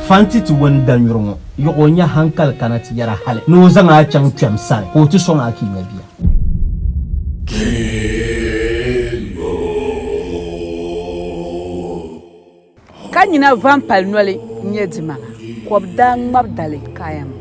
Fanti ti wani danyuri ŋɔ, yiɣi o nya hankali kana ti yɛra hali ni o zaŋ a chaŋ kpɛm sani ka o ti sɔŋ a ka i nya bia. Ka nyina va m-pali noli n-nyɛ dimaŋa, kɔb daa ŋmab dali ka a yɛn baŋ.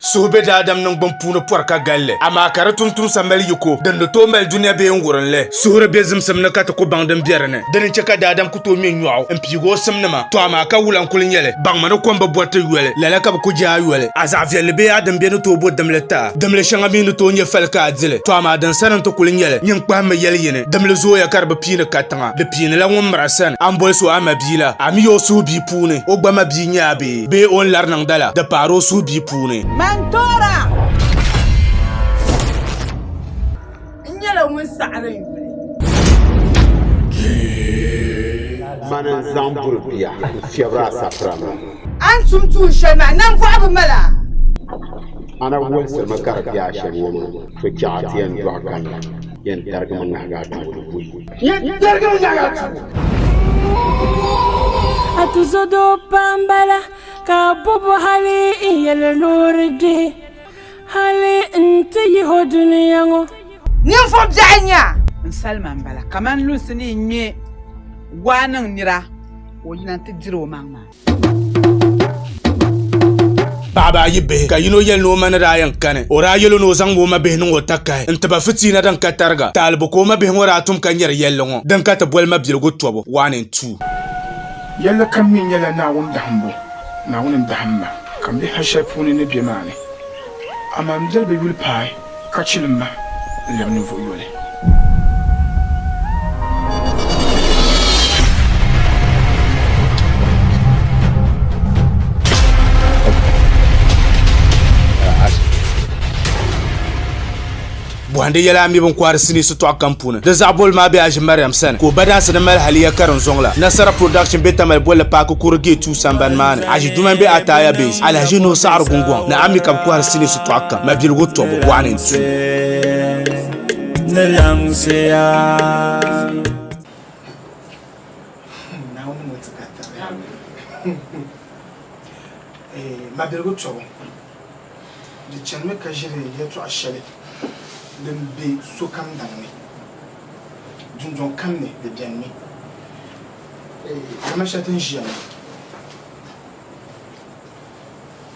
Suhu be daadam niŋgbuŋ puuni pɔri ka galli, amaa ka di tumtumsa mali yiko din ni tooi mali dunia bee n-wurim li. Suhuri be zimsim ni ka ti ku baŋ din be di ni. Dini n-chɛ ka daadam ku tooi ŋme nyɔɣu m-piigi o simnima. Tɔ amaa ka wula n-kuli nyɛ li, baŋmi ni kom bi bɔri ti yoli, lala ka bɛ ku je a yoli. A zaɣ viɛlli bee a din be ni tooi bo dimli ti a. Dimli shɛŋa mi ni tooi nyɛ fali ka a di li. Tɔ amaa din sani nti kuli nyɛ li, nyin kpahimmi yɛli yini, Dimli zooya ka di bi piini katiŋa, di piinila ŋun miri a sani. A ni boli so a mabia la, a mi o suhu bia puuni, o gba mabia n-nyɛ a bee? Bee o ni lari niŋda la, di paari o suhu bia puuni. Man toora! N nyɛla ŋun saɣiri n yuli. Mani n-zaŋ buri bia n-fiɛbiri a sapira maa. A ni tum tuun shɛli maa, nambɔɣu bi mal a. A na wolisirimi ka di be a shɛm ŋɔ maa, so chɛɣu a ti yɛn dɔɣi ka nya, yɛn tarigimi ŋahigi a tuuli buyi. Yɛn tarigimi ŋahigi a tuuli. A tuzɔdoo pam bala, ka a bɔbu hali n-yɛli ni o di dihi. Hali nti yihi o dunia ŋɔ. Ninvuɣ biɛɣu n-nyɛ a. N salima m-bala kaman lunsi ni yi ŋme waa niŋ nira ka o yina nti diri o maŋ maa. Paɣaba ayi bihi ka yino yɛli ni o ma ni daa yɛn kani o daa yɛlo ni o zaŋmi o ma bihi niŋ o takahi n tiba fitiina din ka tariga taalibu ka o ma bihi ŋɔ daa tum ka nyɛri yɛlli ŋɔ din ka ti boli mabiligu tɔbu 1 and 2. Yɛlli kam mi nyɛla Naawuni dahimbu, Naawuni n-dahim ma, ka m be hal shɛli puuni ni be maa ni. Amaa m biɛli bi yuli paai, ka chilim ma n-lɛbi ninvuɣ yoli. Bɔhindi yɛla a mi binkɔhiri sinii sitɔɣu kam puuni. Di zaɣ boli maa be Aʒi Mariam sani ka o ba daansi ni mali haliya karinzɔŋ la. Nasara Production be Tamale bolli paaki kuri gate 2 sambani maa ni. Aʒi Duman be Ataaya Base, Alhaji Nuhu Saɣiri Gungɔŋ ni a mi ka bɛ kɔhiri sinii sitɔɣu kam, mabiligu tɔbu, 1 and 2. Naawuni ŋɔ ti ka tariga. Mabiligu tɔbu. Di chanimi ka ʒiri yɛtɔɣ shɛli din be sokam daŋ ni. Dundɔŋ kam ni di benimi. Dama shɛli ti ni ʒiya ŋɔ,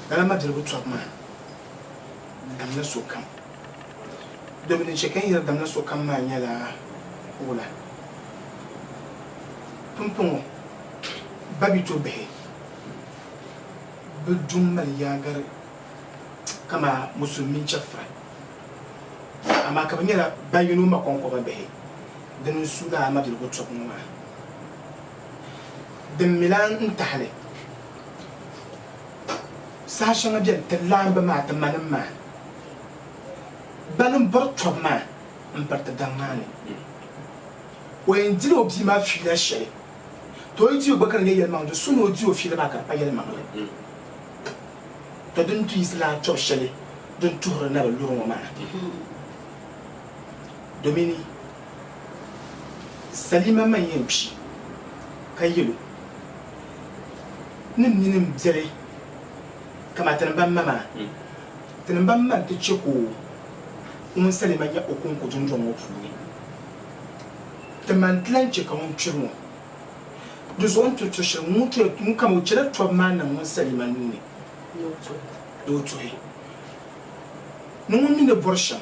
lala mabiligu tɔbu maa damla sokam. Domi din chɛ ka n yɛri damla sokam maa nyɛla wula? Pumpɔŋɔ babito bihi bɛ du m-mali yaagari kaman musulimi mini chɛfira, amaa ka bɛ nyɛla ba yino ma kɔŋkɔba bihi. Dini n-su lala mabiligu tɔbu ŋɔ maa. Din mi lan n-tahi li, saha shɛŋa beni ti laamba maa, ti manim maa, bani m-bɔri tɔbu maa m-piri ti daŋ maa ni. O yɛn dila o bia maa fiila shɛli. To o yi di o gba ka di nyɛ yɛlimaŋli, di so ni o di o fiili maa ka di pa yɛlimaŋli. To din tu yiɣisi lahi tɔbu shɛli din tuhiri na bi luri ŋɔ maa. Domini Salima ma n-yɛn kpi ka yɛl o ni m mini m biɛli kaman ti ni ba m ma maa, ti ni ba m ma nti chɛ ka o ŋun Salima nya o kɔŋko dundɔŋ ŋɔ puuni. Ti ma n-ti lan chɛ ka ŋun kpiri ŋɔ di zuɣu n-turi turi shɛli ŋun turi ŋun kam o chɛla tɔbu maa niŋ ŋun salima nuu ni ni o tuhi ni ŋun mi ni bɔri shɛm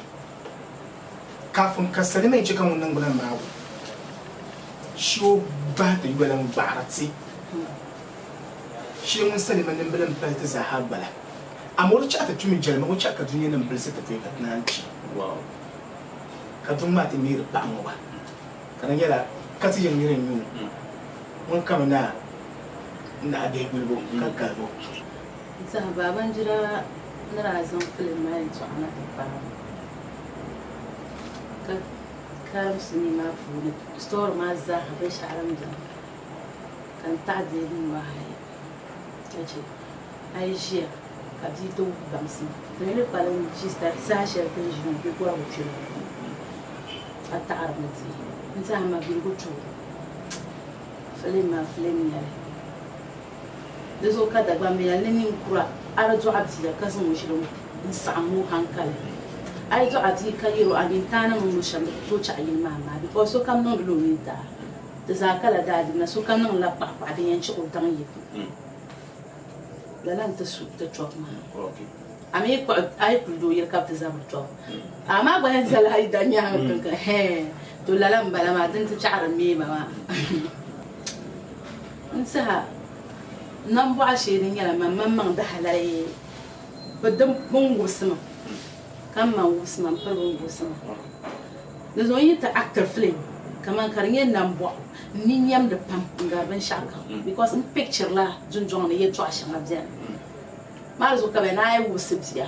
kaafin ka salima yi chɛ ka ŋun niŋgbuna maagi o shee o bahi ti yoli n-gbaɣiri ti shee ŋun salima nimbilim pali ti zaaha gbala amaa o di chaɣi ti tumi jɛlima o chaɣi ka dunianim bilisi ti pɔi ka ti naan kpi. Ka duŋ maa ti neeri paɣ ŋɔ gba, ka di nyɛla ka ti yiŋ nir n-nyɛ o ŋun kami na n-naɣi bihi gulibu ka galibu. N saha Babanjira ni daa zaŋ filim maa yɛltɔɣa na ti paai ka karim sinii maa puuni story maa zaaha binshɛɣu din beni ka n taɣi deegi n wahi ka che a yi ʒiya ka bia ti wuhi baŋsim. Ti mi ni kpalim ʒi saha shɛli ti ni ʒi ŋɔ bɛ gɔribu kpɛma ka taɣirimi ti n tɛha mabiligu tubu filim maa filim nyɛli. Di zuɣu ka Dagbamba yɛli ni ninkura a di dɔɣi bia ka zaŋ o ʒili n-saɣim o hankali. A yi dɔɣi a bia ka yɛl o a nintaa ni niŋdi o shɛm di ku tooi chaɣi yini maa maa because sokam niŋdila o nintaa. Ti zaa kala daadimna sokam niŋdila kpaɣikpaɣi din yɛn chɛ o daŋ yiko. Lala n-ti su ti chɔbu maa. A mi kpuɣi a yi kuli doo yili ka bɛ ti zabiri tɔbu a maa gba yɛn zala a yi da nyaaŋa kanka hɛɛ to lala m-bala maa dini ti chaɣiri meema maa. N saha nambɔɣu shee di nyɛla man maŋmaŋ dahalali bɛ di bɛ ni wubisi ma ka m ma wubisi ma m-piri bɛ ni wubisi ma. Di zuɣu n yi ti actor film kaman ka di nyɛ nambɔɣu n ni nyamdi pam n-gari binshɛɣu kam because m picture la dundɔŋ ni yɛltɔɣa shɛŋa beni. Maa zuɣu ka bɛ naan yi wubisi bia,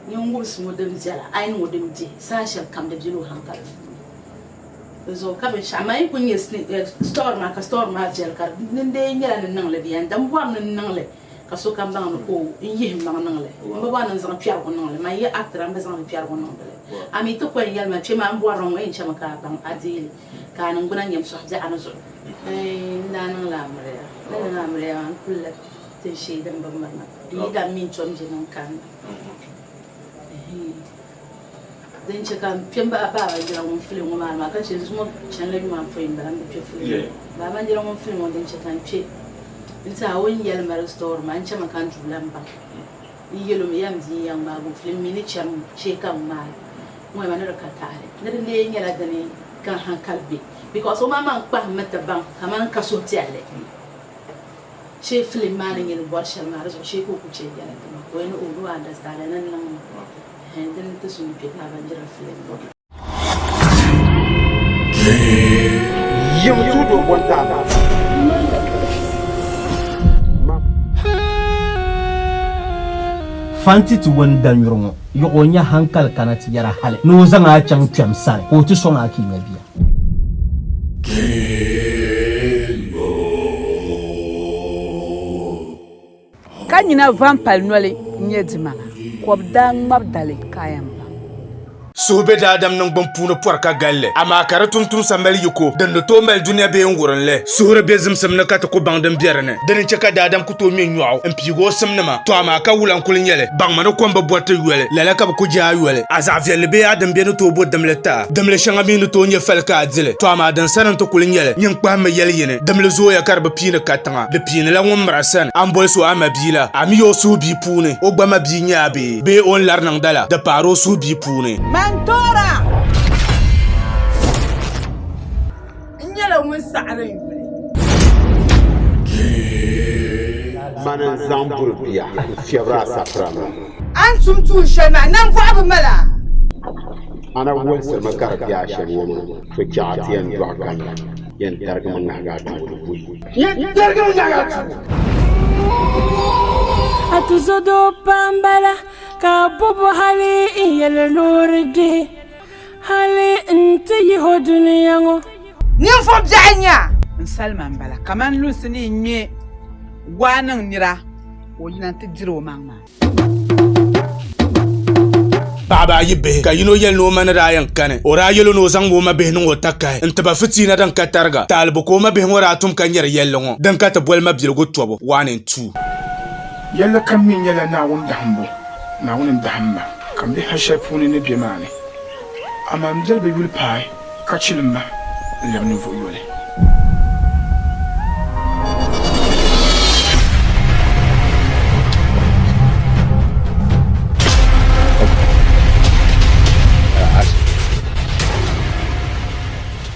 nyin wubisi ŋɔ din viɛla, a yi niŋ o din bihi, saha shɛli kam di bela o hankali puuni. Di zuɣu ka binshɛɣu maa yi kuli nyɛ story maa ka story maa viɛli ka di ni dee nyɛla ni niŋ li bee n din bɔri ni n niŋ li ka sokam baŋ ni ka o n yihi m maŋ niŋ li. M bi bɔri ni n zaŋ kpɛrigu niŋ li. Man yi actor m bi zaŋdi kpɛrigu niŋdi li. A mi ti ko n yɛli ma kpɛ maa m bɔri li ŋɔ yɛn chɛmi ka a baŋ a deei li ka a niŋgbuna nyɛm sɔhi biɛɣu ni zuɣu. N daa niŋla amiliya. N ni niŋ amiliya maa n kulila tinshee din bi mirina. N yi daa mi n tom je niŋ kanna. Din che ka n kpe Baaba Jira ŋun filim ŋɔ maa ni maa ka che zuŋɔ chanila yuma pɔi m-bala m bi kpe filim ŋɔ. Baaba Jira ŋun filim ŋɔ din che ka n kpe n-tiɛha o ni yɛli ma di story maa n chami ka n duu lan baŋ. N yɛl o mi ya m bia n-yɛn ŋmaagi o filim mi ni chani shee ka n ŋmaai ŋɔ yɛma ni di ka tahili ni di lee nyɛla dini ka n hankali be because o maŋmaŋ kpahimmi ti baŋ kamani n ka suhupiɛlli. Shee filim maa ni nyɛ ni bɔri shɛli maa di zuɣu shee ka o ku chɛ yɛli ti ma ka o yɛli ni o no understand ni n niŋ ma ɛhɛn dini n-ti so n-kpe Babanjira filim ŋɔ. Yim tudo bontaana. Fanti ti wani danyuri ŋɔ yuɣ o nya hankali kana ti yɛra hali ni o zaŋ a chaŋ kpɛm sani ka o ti sɔŋ a ka yi nya bia. Ka nyina va m-pali noli n-nyɛ dimaŋa, ka o bi daa ŋmabi dali ka a yɛn baŋ. Suhu be daadam niŋgbuŋ puuni pɔri ka galli, amaa ka di tumtumsa mali yiko din ni tooi mali dunia bee n-wurim li. Suhuri be zimsim ni ka ti ku baŋ din be di ni. Dini n-chɛ ka daadam ku tooi ŋme nyɔɣu m-piigi o simnima. Tɔ amaa ka wula n-kuli nyɛ li, baŋmi ni kom bi bɔri ti yoli, lala ka bɛ ku je a yoli. A zaɣ viɛlli bee a din be ni tooi bo dimli ti a. Dimli shɛŋa mi ni tooi nyɛ fali ka a di li. Tɔ amaa din sani nti kuli nyɛ li, nyin kpahimmi yɛli yini, Dimli zooya ka di bi piini katiŋa, di piinila ŋun miri a sani. A ni boli so a mabia la, a mi o suhu bia puuni, o gba mabia n-nyɛ a bee? Bee o ni lari niŋda la, di paari o suhu bia puuni. Man toora! N nyɛla ŋun saɣiri n yuli. Mani n-zaŋ buri bia n-fiɛbiri a sapira ŋɔ. A ni tum tuun shɛli maa, nambɔɣu bi mal a. A na wolisirimi ka di be a shɛm ŋɔ maa, so chɛɣu a ti yɛn dɔɣi ka nya, yɛn tarigimi ŋahigi a tuuli buyi. Yɛn tarigimi ŋahigi a tuuli. A tuzɔdoo pam bala, ka a bɔbu hali n-yɛli loori dihi. Hali nti yihi o dunia ŋɔ. Ninvuɣ biɛɣu n-nyɛ a. N salima m-bala kaman lunsi ni yi ŋme waa niŋ nira ka o yina nti diri o maŋ maa. Paɣaba ayi bihi ka yino yɛli ni o ma ni daa yɛn kani o daa yɛl o ni o zaŋmi o ma bihi niŋ o takahi n-ti ba fitiina din ka tariga. Taalibu ka o ma bihi ŋɔ daa tum ka nyari yɛlli ŋɔ din ka ti boli mabiligu tɔbu 1 and 2. Yɛlli kam mi nyɛla Naawuni dahimbu, Naawuni n-dahim ma, ka m be hal shɛli puuni ni be maa ni. Amaa m biɛli bi yuli paai ka chilim ma n-lɛbi ninvuɣ yoli.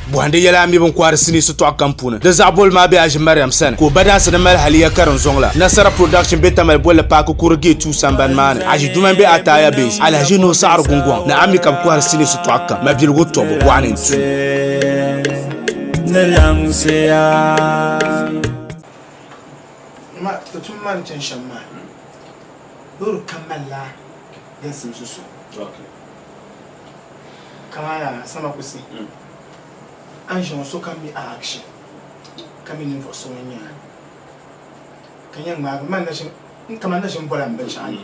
Bɔhindi yɛla a mi bɛn kɔhiri sinii sitɔɣu kam puuni. Di zaɣ boli maa be Aʒi Mariam sani ka o ba daansi ni mali haliya karinzɔŋ la. Nasara Production be Tamale bolli paaki kuri gate 2 sambani maa ni. Aʒi Duman be Ataaya Base, Alahaji Nuhu Saɣiri Gungɔŋ ni a mi ka bɛ kɔhiri sinii sitɔɣu kam, mabiligu tɔbu, 1 and 2. Ma, ti tum maa ni chani shɛm maa, loori kam malila din simsi so. Kaman yaa Samakusi, a ni ʒiya ŋɔ sokam mi a action ka mi ninvuɣ so ŋun nyɛ a ka yɛn ŋmaagi man na ʒin kaman na ʒin bɔla m binshɛɣu ni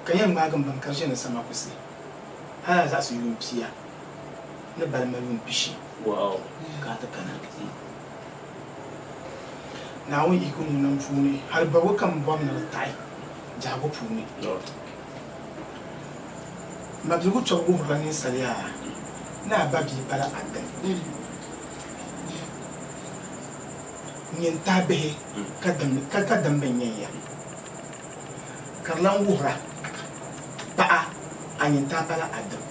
ka yɛn ŋmaagi m bini ka di ʒe ni Samakusi hal a zaɣisi yuun pia ni balima yuun pishi ka a ti kana. Naawuni yiko ni nam puuni, hali bɔbigu kam bɔri ni di taɣi biɛhigu puuni. Mabiligu tɔbu wuhirila ninsal yaa ni a ba bia pala a dini. Nyin tahi bihi ka dim bɛ nyan ya, ka di lan wuhira paɣa a nyin tahi pala a dim.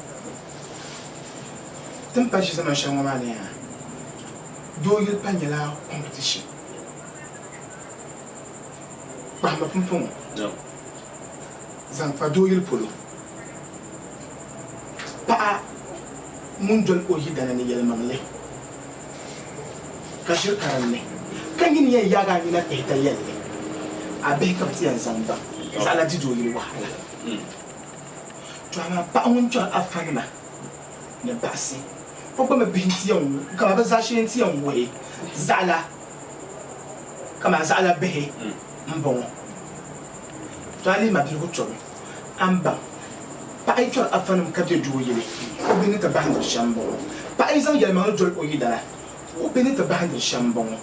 Ti ni pa ʒi ʒiɛmani shɛli ŋɔ maa ni yaa, doo yili pa nyɛla competition. Kpahimma pumpɔŋɔ zaŋ kpa doo yili polo. Paɣa ŋun doli o yidana ni yɛlimaŋli ka ʒiri karimmi, ka nyini yɛn yaagi a nina kpɛhi ka yɛli li, a bihi ka bɛ ti yɛn zaŋ baŋ zaɣila di doo yili wahala. To amaa paɣa ŋun kpɛri afanima ni baɣisi o gba mi bihi nti yɛn kaman bɛ zaashee nti yɛn wuhi zaɣila kaman zaɣila bihi m-bɔŋɔ. To a lihi mabiligu tɔbu, a ni baŋ paɣa yi kpɛri afanim ka be doo yili, o bihi ni ti bahindiri shɛm m-bɔŋɔ. Paɣa yi zaŋ yɛlimaŋli doli o yidana, o bihi ni ti bahindiri shɛm m-bɔŋɔ.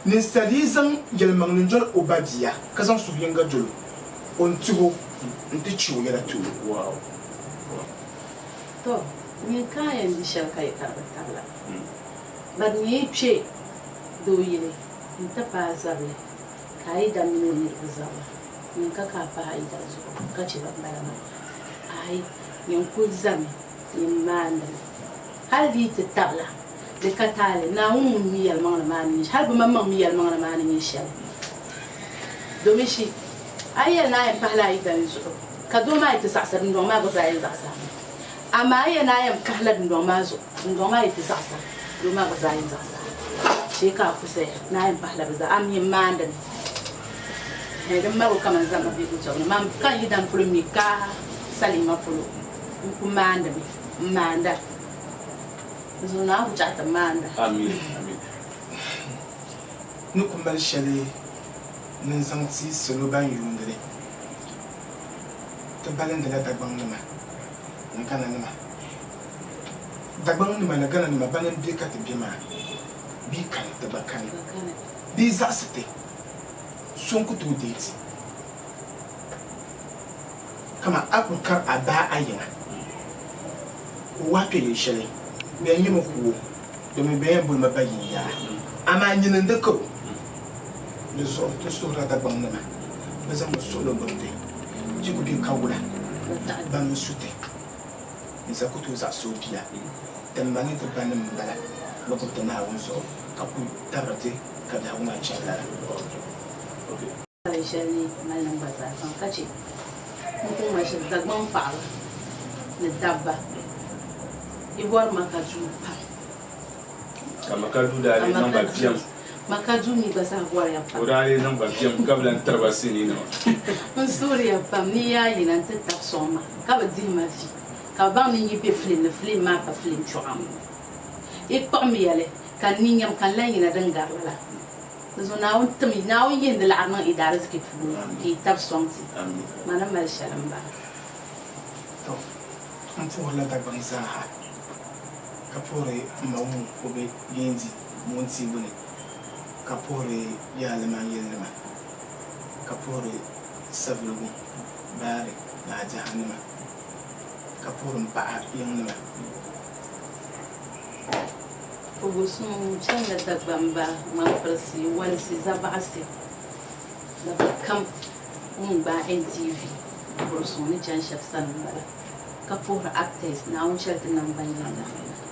Ninsal yi zaŋ yɛlimaŋli n-doli o ba bia, ka zaŋ suhuyiŋga dol o, o ni tih o nti chɛ o yɛla ti o. Tɔ! Nyin ka a yɛn di shɛli ka yi ka di bi tabila. But nyin yi kpe doo yili n-ti paai zabili ka a yidana mini o niriba zabira, nyin ka ka a pahi a yidana zuɣu ka chɛ ban bala maa. Aai! Nyin kul zami, nyin maandimi. Hal di yi ti tabila, di ka taali, Naawuni ŋun mi yɛlimaŋli maa ni nyɛ hal bɛ maŋmaŋ mi yɛlimaŋli maa ni nyɛ shɛli. Domishi a yi yɛli ni a yɛn pahila a yidana zuɣu, ka doo maa yi ti zaɣisa, dundɔŋ maa gba zaa yɛn zaɣisi a mi. Amaa a yi yɛli ni a yɛn pahila dundɔŋ maa zuɣu, dundɔŋ maa yi ti zaɣisa, doo maa gba zaa yɛn zaɣisi a. Shee ka a ku zaya ni a yɛn pahila bɛ zaa, a mi m-maandi mi. Ɛhɛn, din mali o kaman zama bɛ ku tɔbu ni. Man ka n yidana polo mi ka salima polo, n ku maandi mi, m maanda. N zuɣu Naawuni ku chaɣ ti maanda. Amin, amin. Ni ku mali shɛli ni n zaŋ ti salo ban yuundi li. Ti balindila Dagbaŋnima ni Ghananima. Dagbaŋnima ni Ghananima bana m-be ka ti be maa, bɛ yi kani ti gba kani. Bɛ yi zaɣisi ti, so n-ku tooi deei ti. Kaman a kul kari a baa a yiŋa ka o wahi kpe yil shɛli, bɛ yɛn nyami ku o, domin bɛ yɛn boli ma ba yinyaa. Amaa nyini n-di kar o. Di zuɣu ti suhirila Dagbaŋnima bɛ zaŋmi suɣilo gbubi ti, ti ku be ka wula, ban n-su ti, ninsal ku tooi zaɣisi o bia. Ti ma ni ti banim m-bala bɛ gbubi ti Naawuni zuɣu ka ku tabiri ti ka biɛhigu maa chani lala. Pali shɛli ni mali niŋ gba zaa zaŋ ka chɛ n-ku ŋma shɛli Dagbaŋ paɣaba ni dabba yi bɔri makaduu pam. Ka makaduu daa lee niŋ ba biɛm. Makaduu mi gba zaa bɔriya pam. O daa lee niŋ ba biɛm ka bi lan tiri ba sinii nima. N suhiriya pam ni yi yaa yina nti tabi sɔŋ ma ka bi dihi ma vi ka bi baŋ ni n yi be filim ni filim maa pa filim chuɣu. Yi kpuɣimiya li ka n ni nyam ka n lan yina din gari lala. Di zuɣu Naawuni tim yi, Naawuni yihi di laɣiri niŋ yi daariziki puuni ka yi tab sɔŋ ti. Ma ni mali shɛli m-bala. Tɔ! M puhirila Dagbaŋ zaaha, ka puhiri m ma ŋun o be Yendi moontiibu ni, ka puhiri Yaaliman yilinima, ka puhiri Savelugu, Baari ni Adihanima, ka puhiri m paɣa yiŋnima. Pugusuŋ chanila Dagbamba, ŋmampirisi, walisi, zabaɣisi ni bɛ kam ŋun gbaai NTV puhiri suŋ ni chani shɛba sani m-bala ka puhiri actors Naawuni chɛli ti naŋgban yinga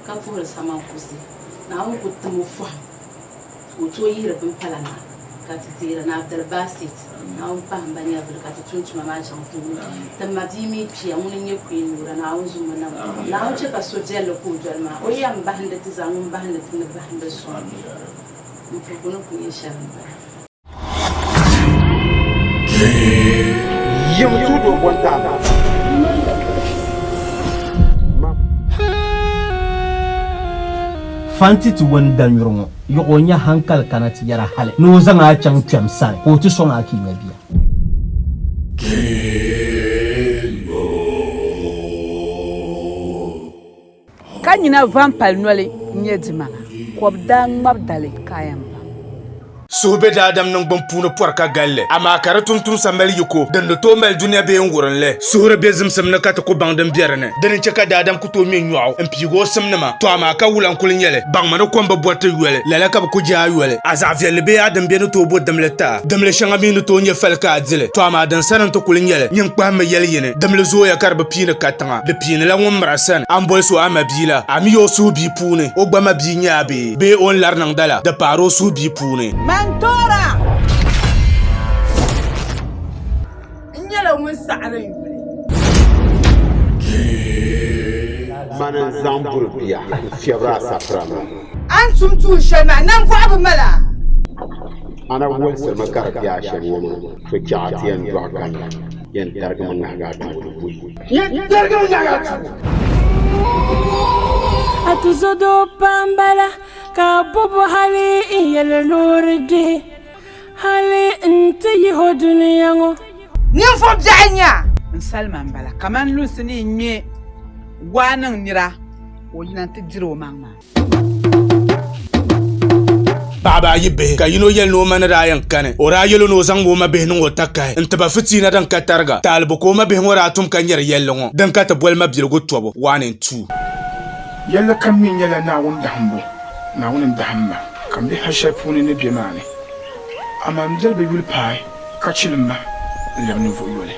ka puhiri Samankusi Naawuni ku tim o fɔhim ka o tooi yihiri bin pala na ka ti deeri ni Abdulbasit Naawuni pahim ba nyɛvili ka ti tum tuma maa chaŋ tooni. Ti ma bia mi kpiya ŋuni n-nyɛ Queen Nura Naawuni zuŋ o nam. Naawuni chɛ ka so viɛlli ka o doli maa. O yɛm bahindi ti zaa ŋun bahindi ti ni bahindi suŋ. M puhigu ni ku nyɛ shɛli m-bala. Yim tudo bonta. Fanti ti wani danyuri ŋɔ yuɣ o nya hankali kana ti yɛra hali ni o zaŋ a chaŋ kpɛm sani ka o ti sɔŋ a ka yi nya bia. Ka nyina va m-pali noli n-nyɛ dimaŋa, ka o bi daa ŋmabi dali ka a yɛn baŋ. Suhu be daadam niŋgbuŋ puuni pɔri ka galli, amaa ka di tumtumsa mali yiko din ni tooi mali dunia bee n-wurim li. Suhuri be zimsim ni ka ti ku baŋ din be di ni. Dini n-chɛ ka daadam ku tooi ŋme nyɔɣu m-piigi o simnima. Tɔ amaa ka wula n-kuli nyɛ li? Baŋmi ni kom bi bɔri ti yoli, lala ka bɛ ku je a yoli. A zaɣ viɛlli bee a din be ni tooi bo dimli ti a. Dimli shɛŋa mi ni tooi nyɛ fali ka a di li. Tɔ amaa din sani nti kuli nyɛ li, nyin kpahimmi yɛli yini, Dimli zooya ka di bi piini katiŋa, di piinila ŋun miri a sani. A ni boli so a mabia la, a mi o suhu bia puuni, o gba mabia n-nyɛ a bee? Bee o ni lari niŋda la, di paari o suhu bia puuni. Man toora! N nyɛla ŋun saɣiri n yuli. Mani n-zaŋ buri bia n-fiɛbiri a sapira maa. A ni tum tuun shɛli maa, nambɔɣu bi mal a. A na wolisirimi ka di be a shɛm ŋɔ maa, sochɛɣu ti yɛn dɔɣi ka nya, yɛn darigimi ŋahigi a tuuli buyi. Yɛn darigimi ŋahigi a tuuli. A tuzɔdoo pam bala ka a bɔbu hali n-yɛli loori dihi hali nti yihi o dunia ŋɔ. Ninvuɣ biɛɣu n-nyɛ a. N salima m-bala kamani lunsi ni yi ŋme waa niŋ nira ka o yina nti diri o maŋ maa. Paɣaba ayi bihi ka yino yɛli ni o ma ni daa yɛn kani o daa yɛl o ni o zaŋmi o ma bihi niŋ o takahi n-ti ba fitiina din ka tariga. Taalibu ka o ma bihi ŋɔ daa tum ka nyari yɛlli ŋɔ din ka ti boli mabiligu tɔbu 1 and 2. Yɛlli kam mi nyɛla Naawuni dahimbu, Naawuni n-dahim ma, ka m be hal shɛli puuni ni be maa ni. Amaa m biɛli bi yuli paai ka chilim ma n-lɛbi ninvuɣ yoli.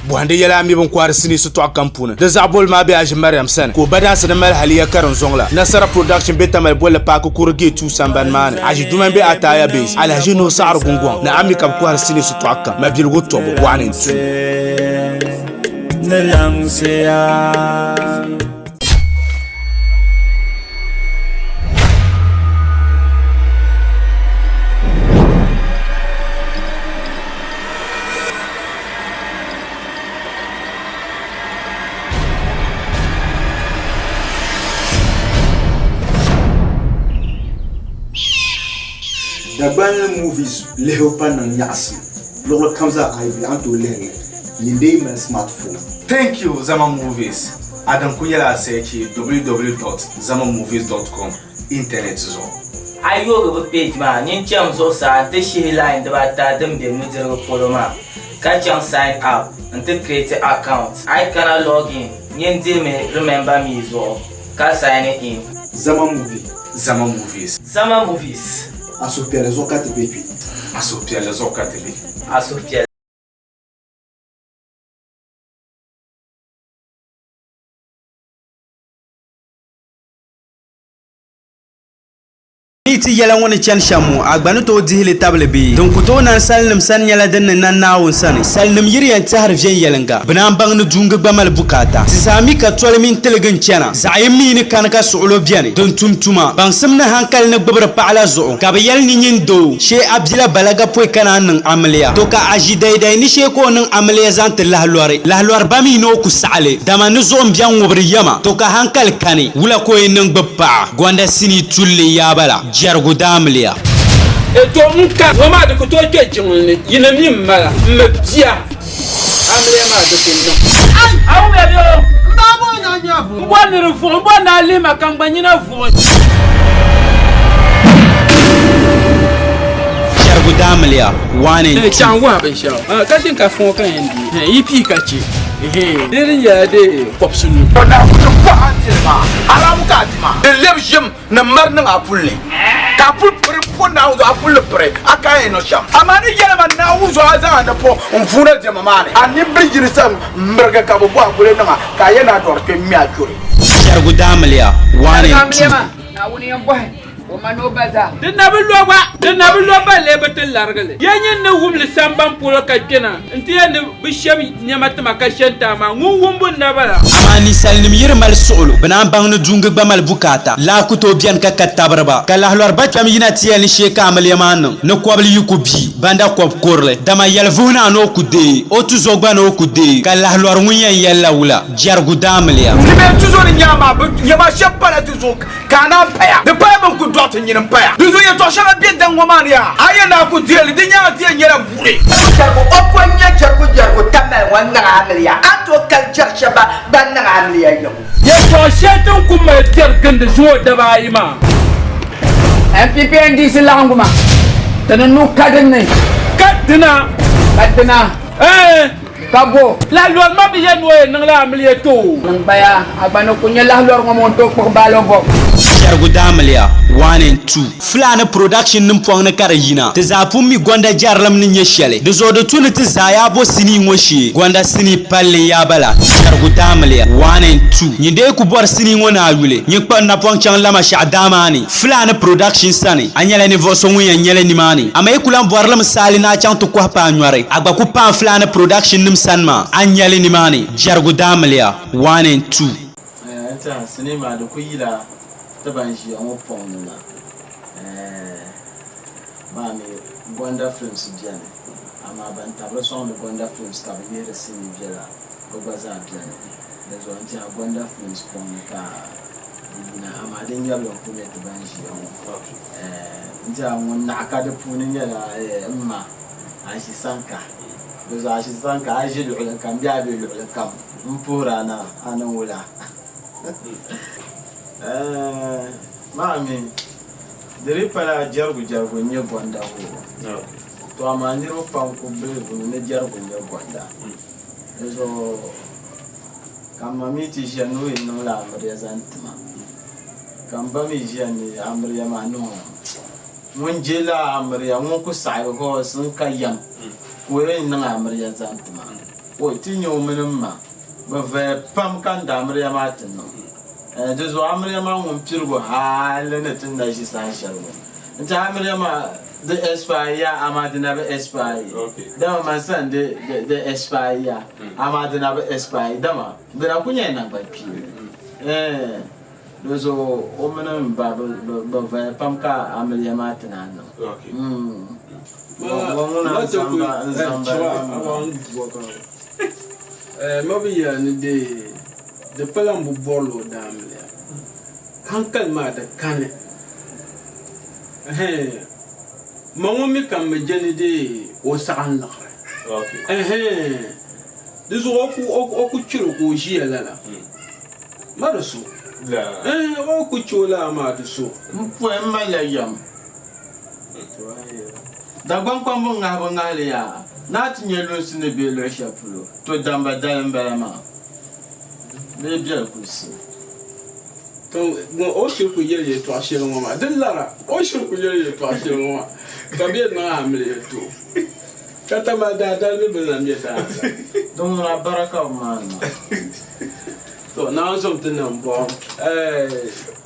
Bɔhindi yɛla a mi binkɔhiri sinii sitɔɣu kam puuni. Di zaɣ boli maa be Aʒi Mariam sani ka o ba daansi ni mali haliya karinzɔŋ la. Nasara Production be Tamale bolli paaki kuri gate 2 sambani maa ni. Aʒi Duman be Ataaya Base, Alhaji Nuhu Saɣiri Gungɔŋ ni a mi ka bɛ kɔhiri sinii sitɔɣu kam, mabiligu tɔbu, 1 and 2. Ni laŋsiya. Dagbanli movies lihibu pa niŋ nyaɣisim luɣili kam zaa a yi bɛ a ni tooi lihiri li nyin dee mali smart phone. Thank you Zama Movies a din kuli nyɛla a searchi www dot zamamovies dot com internet zuɣu. A yi yoogi bɛ page maa, nyin cham zuɣusaa nti shihi line dibaata din be nudirigu polo maa, ka chaŋ Sign Up nti create account. A yi kana login, nyin dihimi Remember Me zuɣu ka sign in. Zama movie. Zama movies. Zama movies. A suhupiɛlli zuɣu ka ti be kpe. A suhupiɛlli zuɣu ka ti be. A suhupiɛlli. Ni ti yɛla ŋɔ ni chani shɛm ŋɔ, a gba ni tooi dihi li tabili bee? Din ku tooi nani salinim sani nyɛla din ni nani Naawuni sani. Salinim yiri yɛn tɛhiri viɛnyɛliŋga, bɛ naan baŋ ni duungi gba mali bukaata. Ti zaa mi ka toli mini tiligi n-chana, zaɣ yini mi ni kani ka suɣulo beni din tum tuma. Baŋsim ni hankali ni gbibiri paɣa la zuɣu, ka bɛ yɛli ni nyin doo, shee a bila balaga pɔi ka naan niŋ amiliya. To ka a ʒi daidai ni shee ka o niŋ amiliya zaŋ ti lahi lɔri. Lahi lɔri ba mi ni o ku saɣi li, dama ni zuɣu m-bɛn ŋubiri yɛma. To ka hankali kani, wula ka o yɛn niŋ gbibi paɣa? Gonda sinii tulli n-yaa bala, jɛrigu daamiliya. To n ka ŋɔ maa di ku tooi kpe jiŋli ni, yi ni mi m mala, m mi bia amiliya maa di ku niŋ. A wumya bɛ o? M bɔri ni di vuɣi, m bɔri ni a lihi ma ka n gba nyina vuɣi. Jɛrigu daamiliya, 1 and 2. Chaŋ wuhi binshɛɣu ka din ka fɔŋ ka yɛn di yi pii ka chɛ. Di din nyɛla di kɔbisi nu. O naawuni bɔh a diri maa, haramu ka a di maa. Di lɛbi ʒim ni mari niŋ a puli ni, ka a puli piri po Naawuni zuɣu, a puli ni piri a ka yɛn niŋ shɛm. Amaa ni yɛli ma Naawuni zuɣu a zaŋ a ni po n-vuuna diɛma maa ni, a nimbil yini sa m-mirigi ka bɛ bɔh a guli niŋ a, ka a yɛn a dɔri kpe m-mi a churi. Chɛrigu daamiliya, 1 and 2. Naawuni yɛn bɔhi o ma ni o ba zaa. Di na bi lo gba, di na bi lo balle bɛ ti larigi li. Ya nyin ni wum li samban polo ka kpɛna nti yɛli ni bɛ shɛb nɛma ti ma ka she n-ti a maa, ŋun wumbu n-na bala. Amaa ninsalinim yi di mali suɣilo, bɛ naan baŋ ni duungi gba mali bukaata. Laa ku tooi beni ka ka tabiri ba, ka lahi lɔri ba kpɛm yina ti yɛli ni shee ka amiliya maa niŋ, ni kɔbili yi ku bii, banda kɔb kurili. Dama yɛli vuhi naa ni o ku deei, o tuzo gba ni o ku deei, ka lahi lɔri ŋun yɛn yɛli la wula, jɛrigu daamiliya. Ni bɛ tuzo ni nyaŋ maa, bɛ yɛma shɛb pala ti zuɣu ka a naan paya. Di pala bɛn ku dɔɣi ti nyini m-paya. Di zuɣu yɛtɔɣ shɛŋa be daŋ ŋɔ maa ni yaa, a yɛn daa ku deei li, di nyaaŋa ti yɛn nyɛla buɣili. Jɛrigu o po n-nya jɛrigu jɛrigu tamali ŋɔ niŋ amiliya, a ni tooi kali jɛri shɛba ban niŋ amiliya yiŋ. Yɛtɔɣ shɛli din ku mali piɛri gindi zuŋɔ daba ayi maa. NPP NDC laɣingu maa, ti ni nuu ka din ni. Ka dina. Ka dina. Ɛɛn. Ka bo. Lahi lɔri ma bi yɛn ni o yɛn niŋla amiliya ti o. Niŋ gbaya, a gba ni ku nya lahi lɔri ŋɔ maa o ni tooi kpuɣi baalɔ bɔbu. Jɛrigu Daamiliya 1 and 2 Fulani production nim pɔŋ ni ka di yina. Ti zaa pun mi Gonda jɛrilim ni nyɛ shɛli. Di zuɣu di tu ni ti zaa yaa bo sinii ŋɔ shee. Gonda sinii palli n-yaa bala. Jɛrigu Daamiliya 1 and 2 Nyin dee ku bɔri sinii ŋɔ ni a yuli, nyin kpuɣi napɔŋ chaŋ Lamashɛɣu daa maa ni. Fulani production sani, a nyɛla ninvuɣ so ŋun yɛn nyɛli nimaani. Amaa yi ku lan bɔri li mi saali ni a chaŋ ti kɔhi paai nyɔri, a gba ku paai Fulani production nim sani maa, a ni nyɛli nimaani. Jɛrigu Daamiliya 1 and 2. N tɛha sinii maa di ku yila ti ban ʒiya ŋɔ pɔŋ ni na maa mi Gonda films beni amaa ban tabiri sɔŋdi Gonda films ka bɛ lihiri sinii viɛla bɛ gba zaa beni di zuɣu n tɛha Gonda films pɔŋ ni ka di yina amaa din nyɛbili n-kuli nyɛ ti ban ʒiya ŋɔ n tɛha ŋun naɣi ka di puuni nyɛla m ma Ashi Sanka di zuɣu Ashi Sanka a ʒi luɣili kam bee a be luɣili kam m puhiri a na a ni wula Maa mi di dii pala jɛrigu jɛrigu n-nyɛ gonda ŋɔ to amaa niriba pam ku bilivimi ni jɛrigu n-nyɛ gonda di zuɣu ka m ma mi ti ʒiya ni o yɛn niŋla amiliya zaŋ ti ma ka m ba mi ʒiya ni amiliya maa niŋ o ŋun je la amiliya ŋun ku saɣi because n ka yɛm ka o yɛn niŋ amiliya zaŋ ti ma o ti nya o mini m ma bɛ vaya pam ka n da amiliya maa ti niŋ. Di zuɣu amiliya maa ŋun piligu hali ni ti ni na ʒi saha shɛli ŋɔ nti amiliya maa di expire ya amaa di na bi expire dama man sani di di expire ya amaa di na bi expire dama di na ku nyɛla naŋgban kpeeni di zuɣu o mini m ba bi vaya pam ka amiliya maa ti naan niŋ. Ŋuna n zaŋ ba. Ma bi yɛli ni di pala m bi bɔrila o daamiliya. Hankali maa di kani. Ma ŋɔ mi ka m bi je ni o saɣim liɣiri. Di zuɣu o ku chɛri o ka o ʒiya lala. Ma di so. O ku chɛ o lala maa di so. M pɔi m malila yɛm. Dagbaŋkpamba ŋahibu ŋahili yaa, naa ti nya lunsi ni be luɣ shɛli polo, to damba dali m-bala maa bee biɛli kulisi. To ŋɔ o shiri ku yɛli yɛltɔɣa shɛli ŋɔ maa di lara, o shiri ku yɛli yɛltɔɣa shɛli ŋɔ maa ka bɛ niŋ amiliya ti o ka Tamale daadali mi bi lan be daa zaa. Din ŋuna baraka bi maani maa. To Naawuni zom ti nam bɔhim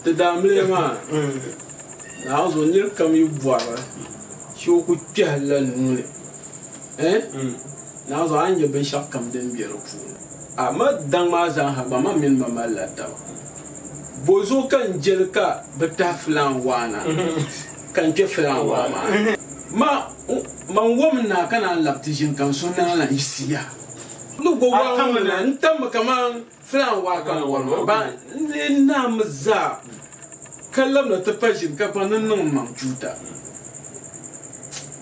ti daamiliya maa. Naawuni zuɣu nir kam yi bɔri shee o ku kpɛhi la nuu ni. Naawuni zuɣu a ni nya binshɛɣukam din be di puuni. Amaa daŋ maa zaa ha gba man mini ba malila taba. Bɔzuɣu ka n je li ka bɛ tahi filaan waa na ka n kpe filaan waa maa ni? Man wom n naa ka naan labi ti ʒini ka n suhu naan lan yiɣisi yaha. Ni go waa ŋɔ ŋuna n tammi kaman Filaan waa ka n wari maa ba n lee naami zaa ka labina ti pa ʒini ka kpaŋ ni niŋ m maŋ chuuta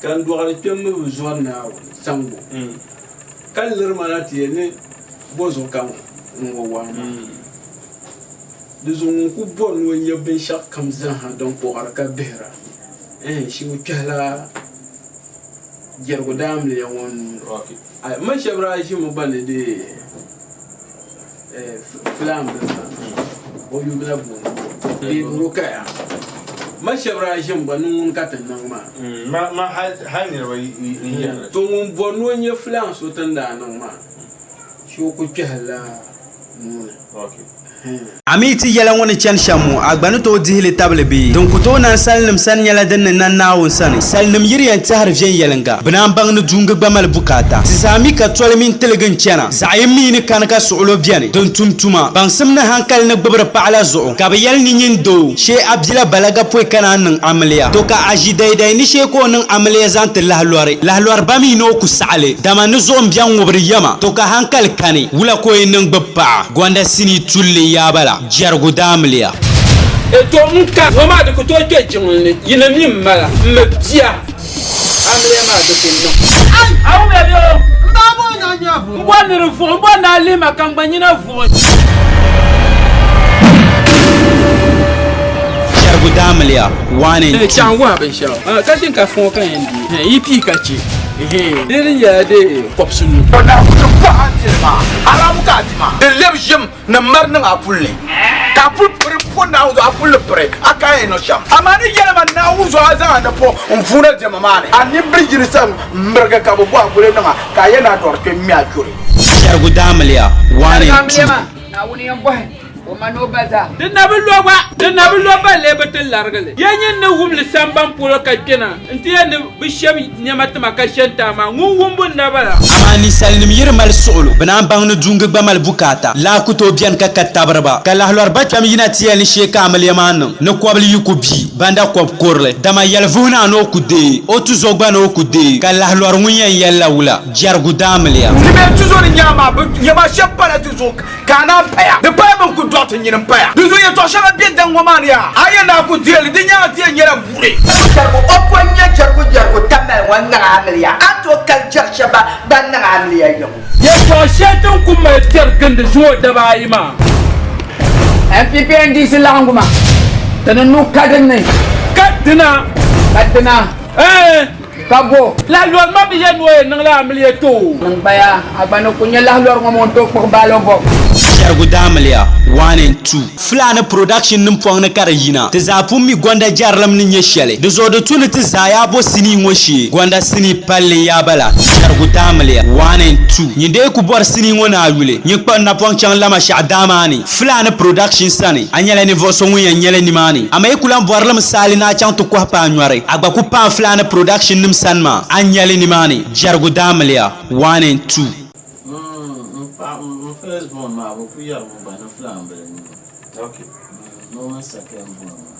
ka n dɔɣiri kpɛm mi bi zɔri Naawuni saŋgu ka liri ma na ti yɛli ni bɔ zuɣu ka n wa waa maa. Di zuɣu ŋun ku bɔri ni o nya binshɛɣu kam zaaha din kɔɣiri ka bihira, ɛɛn shee o kpɛhila jɛrigu daamiliya ŋɔ nuu ni. Ma shɛba daa ʒimi gba ni di filaan bini maa o yuli la booni bee Rukaya. Ma shɛba daa ʒimi gba ni ŋuni ka ti niŋ maa. Ma hali niriba n-yɛri. To ŋun bɔri ni o nya filaan so ti ni daa niŋ maa, shee o ku kpɛhirila nuu ni. A mi ti yɛla ŋɔ ni chani shɛm ŋɔ, a gba ni tooi dihi li tabili bee? Din ku tooi nani salinim sani nyɛla din ni nani Naawuni sani. Salinim yiri yɛn tɛhiri viɛnyɛliŋga, bɛ naan baŋ ni duungi gba mali bukaata. Ti zaa mi ka toli mini tiligi n-chana. Zaɣ yini mi ni kani ka suɣulo beni din tum tuma. Baŋsim ni hankali ni gbibiri paɣa la zuɣu ka bɛ yɛli ni nyin doo, shee a bila balaga pɔi ka naan niŋ amiliya. To ka a ʒi daidai ni shee ka o niŋ amiliya zaŋ ti lahalɔri. Lahalɔri ba mi ni o ku saɣi li, dama ni zuɣu m-bɛn ŋubiri yɛma. To ka hankali kani, wula ka o yɛn niŋ gbibi paɣa? Gonda sinii tulli n-yaa bala, Jɛrigu daamiliya. To n ka ŋɔ maa di ku tooi kpe jiŋli ni, yinim mi m-mala, m mi bia. Amiliya maa di ku niŋ. A wumya bɛ o? M bɔri ni di vuɣi, m bɔri ni a lihi ma ka n gba nyina vuɣi. Chɛrigu daamiliya, 1 and 2. Chaŋ wuhi a binshɛɣu ka ʒini ka fɔŋ ka yɛn di yi pii ka chɛ di din nyɛla di kɔbisi nu. O daa ku ti bɔhi a diri maa, haramu ka a di maa. Din lɛbi ʒim ni mari niŋ a puli ni, ka a puli piri po Naawuni zuɣu, a puli ni piri, a ka yɛn niŋ shɛm. Amaa ni yɛli ma Naawuni zuɣu a zaŋ a ni po n-vuuna diɛma maa ni, a nimbil yini sa m-mirigi ka bɛ bɔhi a guli niŋ a, ka a yɛn ni a dɔri kpe m-mi a churi. Chɛrigu daamiliya, 1 and 2. Naawuni yɛn bɔhi o ma ni o ba zaa. Di na bi lo gba, di na bi lo balle bɛ ti larigi li. Ya nyin ni wum li samban polo ka kpɛna nti yɛli ni bɛ shɛb nɛma ti ma ka she n-taai maa, ŋun wumbu n-na bala. Amaa ninsalinim yi di mali suɣilo, bɛ naan baŋ ni duŋgi gba mali bukaata. Laa ku tooi beni ka ka tabiri ba, ka lahi lɔri ba kpɛm yina ti yɛli ni shee ka amiliya maa niŋ, ni kɔbili yi ku bii, banda kɔb kurili, dama yɛli vuhi naa ni o ku deei, o tuzo gba ni o ku deei, ka lahi lɔri ŋun yɛn yɛli la wula, jɛrigu daamiliya. Ti bee tuzo ni nyaa maa, bɛ yɛma shɛb pala ti zuɣu Ka a naan paya, di paya bɛn ku dɔɣi ti nyini m-paya. Di zuɣu yɛtɔɣ shɛŋa be daŋ ŋɔ maa ni yaa, a yɛn daa ku deei li, di nyaaŋa ti yɛn nyɛla buɣili. Jɛrigu, o ko n-nyɛ jɛrigu jɛrigu tamali ŋɔ niŋ amiliya, a ni tooi kali jɛri shɛba ban niŋ amiliya yiŋ. Yɛtɔɣ shɛli din ku mali piɛri gindi zuŋɔ daba ayi maa. NPP NDC laɣingu maa, ti ni nu ka din ni. Ka dina. Ka dina. Ɛɛn. Ka bo? Lahi lɔri ma bi yɛn ni o yɛn niŋla amiliya ti o. Niŋ gbaya, a gba ni ku nya lahi lɔri ŋɔ maa o ni tooi kpuɣi baalɔ bɔbu. Chɛrigu daamiliya, 1 and 2. Fulani production nim pɔŋ ni ka di yina. Ti zaa pun mi Gonda jɛrilim ni nyɛ shɛli. Di zuɣu di tu ni ti zaa yaa bo sinii ŋɔ shee. Gonda sinii palli n-yaa bala. Chɛrigu daamiliya, 1 and 2. Nyin dee ku bɔri sinii ŋɔ ni a yuli, nyin kpuɣi napɔŋ chaŋ Lamashɛɣu daa maa ni. Fulani production sani, a nyɛla ninvuɣ so ŋun yɛn nyɛli nimaani. Amaa yi ku lan bɔri li mi saali ni a chaŋ ti kɔhi paai nyɔri, a gba ku paai Fulani production nim sani maa, a ni nyɛli nimaani. Jɛrigu daamiliya, 1 and 2. N paɣa n first born maa bɛ ku yɛrimi gba ni Fulani bila n nyɛ o. Ni o mini second born maa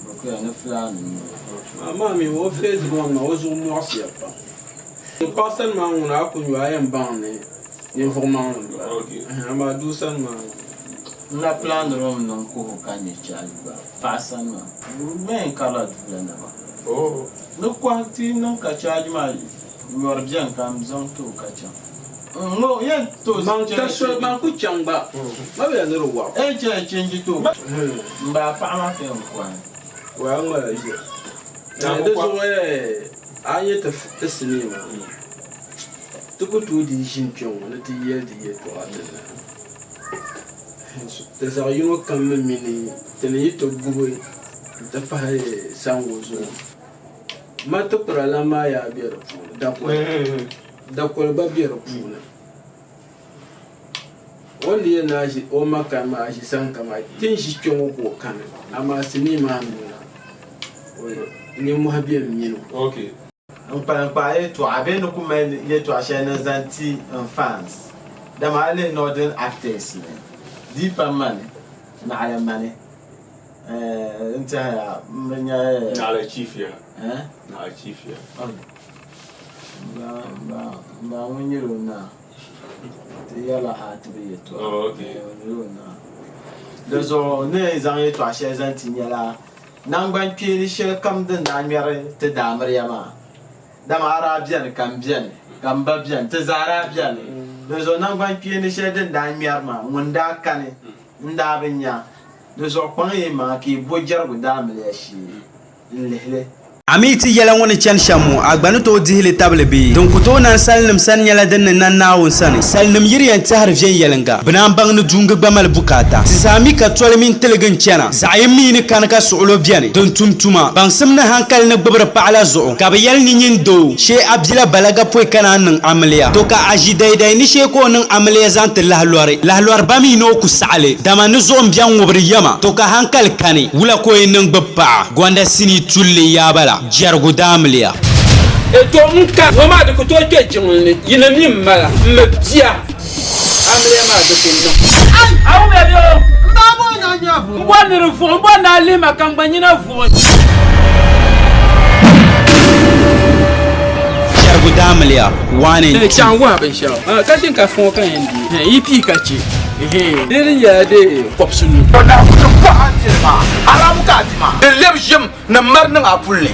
bɛ ku yɛri ni Fulani n nyɛ o. Amaa mi o first born maa o zuɣu muɣisiya pam. N paɣa sani maa ŋuna a ku nyu a yɛn baŋ ni Ninvuɣ maŋli m-bala, amaa doo sani maa. N na pilaaniri o mi niŋ kuhi ka nya chaaji gba paɣa sani maa. M ma yɛn karila duula naba. Ni kɔhi ti niŋ ka chaaji maa nyɔri beni ka m zaŋ ti o ka chaŋ. N yɛn ti o Man ka soli man ku chaŋ gba, ma bi yɛli ni di wɔɣi. N chɛ chenji ti o. M ba paɣa maa ka yɛn kɔhi. Waa ŋmala ʒiya. Di zuɣu a ni nyɛ ti sinii maa. Ti ku tooi dii ʒini kpe ŋɔ ni ti yɛli di yɛtɔɣa ti naai. Ti zaɣ yino kam mi mi ni ti ni yi ti gubi nti pahi Sango zuɣu, ma tikpira lan maa yaa be di puuni, dakoli, dakoli gba be di puuni. O ni yɛn naai ʒi o ma kani maa ʒi sani kam maa, ti ni ʒi kpe ŋɔ ka o kani, amaa sinii maa ni ŋuna nimmɔhi beni mini o. N kpalim kpaai yɛltɔɣa bee ni ku mali yɛltɔɣa shɛli ni zaŋ ti n fans dama a lihi northern actors ni di pa mani naɣila mani n tɛhiya m bi nya Naɣila chief ya. Naɣila chief ya. M ba ŋun nyɛla o naa ti yɛrila a ti bi yɛltɔɣa o nyɛla o naa di zuɣu n ni yɛn zaŋ yɛltɔɣa shɛli zaŋ ti nyɛla Naŋgbankpeeni shɛli kam din daa ŋmɛri ti daamiriya maa, dama a daa beni ka m beni, ka m ba beni, ti zaa daa beni. Dinzuɣu naŋgbankpeeni shɛli din daa ŋmɛri maa, ŋun daa kani n-daa bi nya. Dinzuɣu kpaŋ yi maŋa ka yi bo jɛrigu daamiliya shee n-lihi li. A mi ti yɛla ŋɔ ni chani shɛm ŋɔ, a gba ni tooi dihi li tabili bee? Din ku tooi nani salinim sani nyɛla din ni nani Naawuni sani. Salinim yi di yɛn tɛhiri viɛnyɛliŋga, bɛ naan baŋ ni duungi gba mali bukaata. Ti zaa mi ka toli mini tiligi n-chana. Zaɣ yini mi ni kani ka suɣulo beni din tum tuma. Baŋsim ni hankali ni gbibiri paɣa la zuɣu, ka bɛ yɛli ni nyin doo, shee a bila balaga pɔi ka naan niŋ amiliya. To ka a ʒi daidai ni shee ka o niŋ amiliya zaŋ ti lahi lɔri. Lahi lɔri ba mi ni o ku saɣi li, dama ni zuɣu m-bɛn ŋubiri yɛma. To ka hankali kani, wula ka o yɛn niŋ gbibi paɣa? Gonda sinii tulli n-yaa bala, jɛrigu daamiliya. To n ka ŋɔ maa di ku tooi kpe jiŋli ni, yinim mi m-mala, m mi bia. Amiliya maa di ku niŋ. A wumya bɛ o? M bɔri ni di vuɣi, m bɔri ni a lihi ma ka n gba nyina vuɣi. Jɛrigu daamiliya, 1 and 2. Chaŋ wuhi a binshɛɣu ka ʒini ka fɔŋ ka yɛn di yi pii ka chɛ. Di ni nyɛla di kɔbisi nu. To Naawuni bɔh a diri maa, haramu ka a di maa. Di lɛbi ʒim ni mari niŋ a puli ni,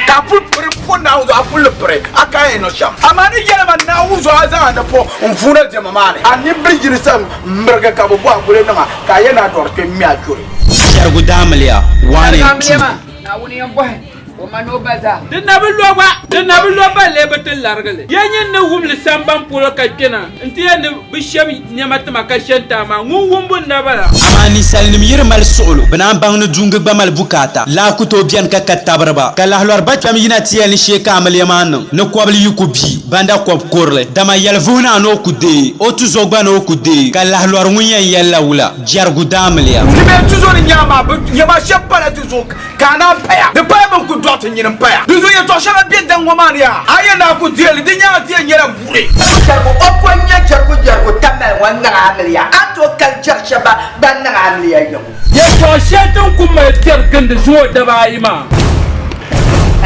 ka a puli piri m-po Naawuni zuɣu, a puli ni piri a ka a yɛn niŋ shɛm. Amaa ni yɛli ma Naawuni zuɣu a zaŋ a napɔŋ n-vuuna diɛma maa ni, a nimbiri yini sa m-mirigi ka bɛ bɔh a guli niŋ a, ka a yɛn ni a dɔri kpe m-mi a churi. Chɛrigu daamiliya, 1 and 2. Naawuni yɛn bɔhi o ma ni o ba zaa. Di na bi lo gba, di na bi lo balle bɛ ti larigi li. Ya nyin ni wum li samban polo ka kpɛna nti yɛli ni bɛ shɛm nɛma ti ma ka she n-taai maa, ŋun wumbu n-na bala. Amaa ninsalinim yi di mali suɣilo, bɛ naan baŋ ni duŋgi gba mali bukaata. Laa ku tooi beni ka ka tabiri ba, ka lahi lɔri ba kpɛm yina ti yɛli ni shee ka amiliya maa niŋ, ni kɔbili yi ku bii, banda kɔb kurili. Dama yɛlivuhi naa ni o ku deei, o tuzo gba ni o ku deei, ka lahi lɔri ŋun yɛn yɛli la wula? Jɛrigu daamiliya. Ti bee tuzo ni nyaŋ maa, bɛ yɛma shɛb pala ti zuɣu ka a naan paya. Di pala bɛn ku dɔɣi ti nyini m-paya. Di zuɣu yɛtɔɣ shɛŋa be daŋ ŋɔ maa ni yaa, a yɛn daa ku deei li, di nyaaŋa ti yɛn nyɛla buɣili. Jɛrigu o ko n-nyɛ jɛrigu jɛrigu tamali ŋɔ niŋ amiliya, a ni tooi kali jɛri shɛba ban niŋ amiliya yiŋ. Yɛtɔɣ shɛli din ku mali piɛri gindi zuŋɔ daba ayi maa.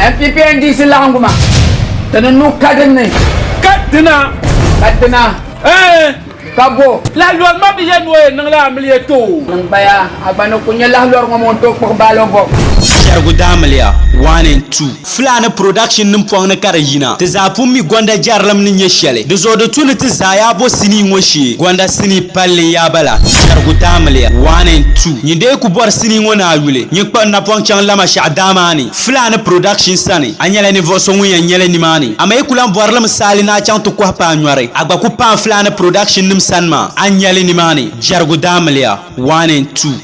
NPP NDC laɣingu maa, ti ni nuu ka din ni. Ka dina. Ka dina. Ɛɛn. Ka bo. Lahi lɔri ma bi yɛn ni o yɛn niŋla amiliya ti o. Niŋgbaya, a gba ni ku nya lahi lɔri ŋɔ maa o ni tooi kpuɣi baalɔ bɔbu. Chɛrigu daamiliya, 1 and 2. Fulani production nim pɔŋ ni ka di yina. Ti zaa pun mi Gonda jɛrilim ni nyɛ shɛli. Di zuɣu di tu ni ti zaa yaa bo sinii ŋɔ shee. Gonda sinii palli n-yaa bala. Chɛrigu daamiliya, 1 and 2. Nyin dee ku bɔri sinii ŋɔ ni a yuli, nyin kpuɣi napɔŋ chaŋ Lamashɛɣu daa maa ni. Fulani production sani, a nyɛla ninvuɣ so ŋun yɛn nyɛli nimaani. Amaa yi ku lan bɔri li mi saali ni a chaŋ ti kɔhi paai nyɔri, a gba ku paai Fulani production nim sani maa, a ni nyɛli nimaani. Jɛrigu daamiliya, 1 and 2.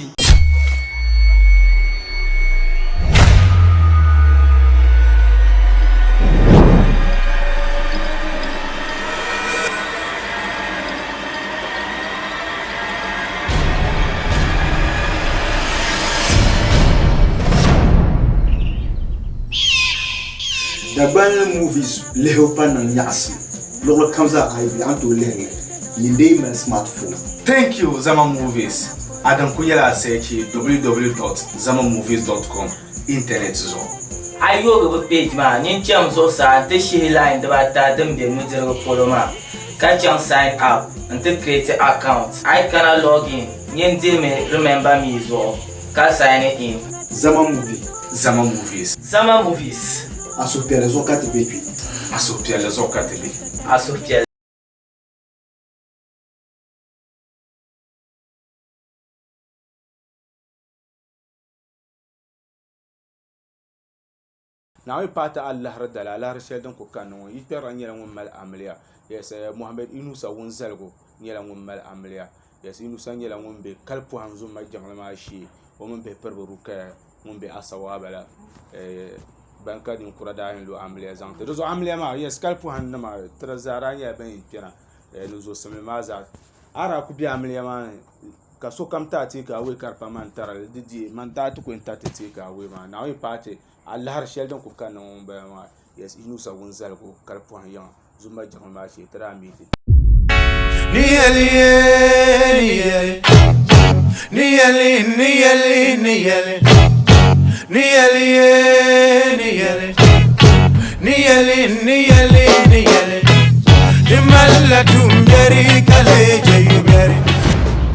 Dagbanli movies lihibu pa niŋ nyaɣisim luɣili kam zaa a yi be a ni tooi lihiri li nyin dee mali smartphone. Thank you Zama Movies a din kuli nyɛla a searchi www.zamamovies.com internet zuɣu. A yi yoogi bɛ page maa, nyin cham zuɣusaa nti shihi line dibaata din be nudirigu polo maa, ka chaŋ Sign Up nti create account. A yi kana Login, nyin dihimi Remember Me zuɣu ka sign in. Zama Movie. Zama Movies. Zama Movies. A suhupiɛlli zuɣu ka ti be kpe. A suhupiɛlli zuɣu ka ti be. A suhupiɛlli. Naawuni paai ti alahiri dali, alahiri shɛli din ku kanna ŋɔ, yi kpɛrila nyɛla ŋun mali amiliya. Yes, Mohammed Inusa Wunzaligu nyɛla ŋun mali amiliya. Yes, Inusa nyɛla ŋun be kali pɔhim zumma jiŋli maa shee. O mini bihi piribi Rukaya ŋun be Asawaaba la. Ban ka ninkura daa yɛn lo amiliya zaŋ ti. Di zuɣu amiliya maa, yes, kali pɔhim nima ti di zaa daa nyɛla ban yɛn kpɛna ni zosimli maa zaa. A daa ku be amiliya maa ni ka sokam ti a take away ka di pa man tarili di deei man daa ti ku yɛn tariti take away maa Naawuni paai ti alahiri shɛli din ku kanna ŋɔ m-bala maa yes Inusa Wunzaligu ka di pɔhim yiŋa Zumba jiŋli maa shee ti daa meeti. Ni yɛli ni yɛli ni yɛli ni yɛli ni yɛli ni yɛli ni yɛli ni yɛli ni yɛli ni yɛli di malila tuumbiɛri ka lee je yubiɛri.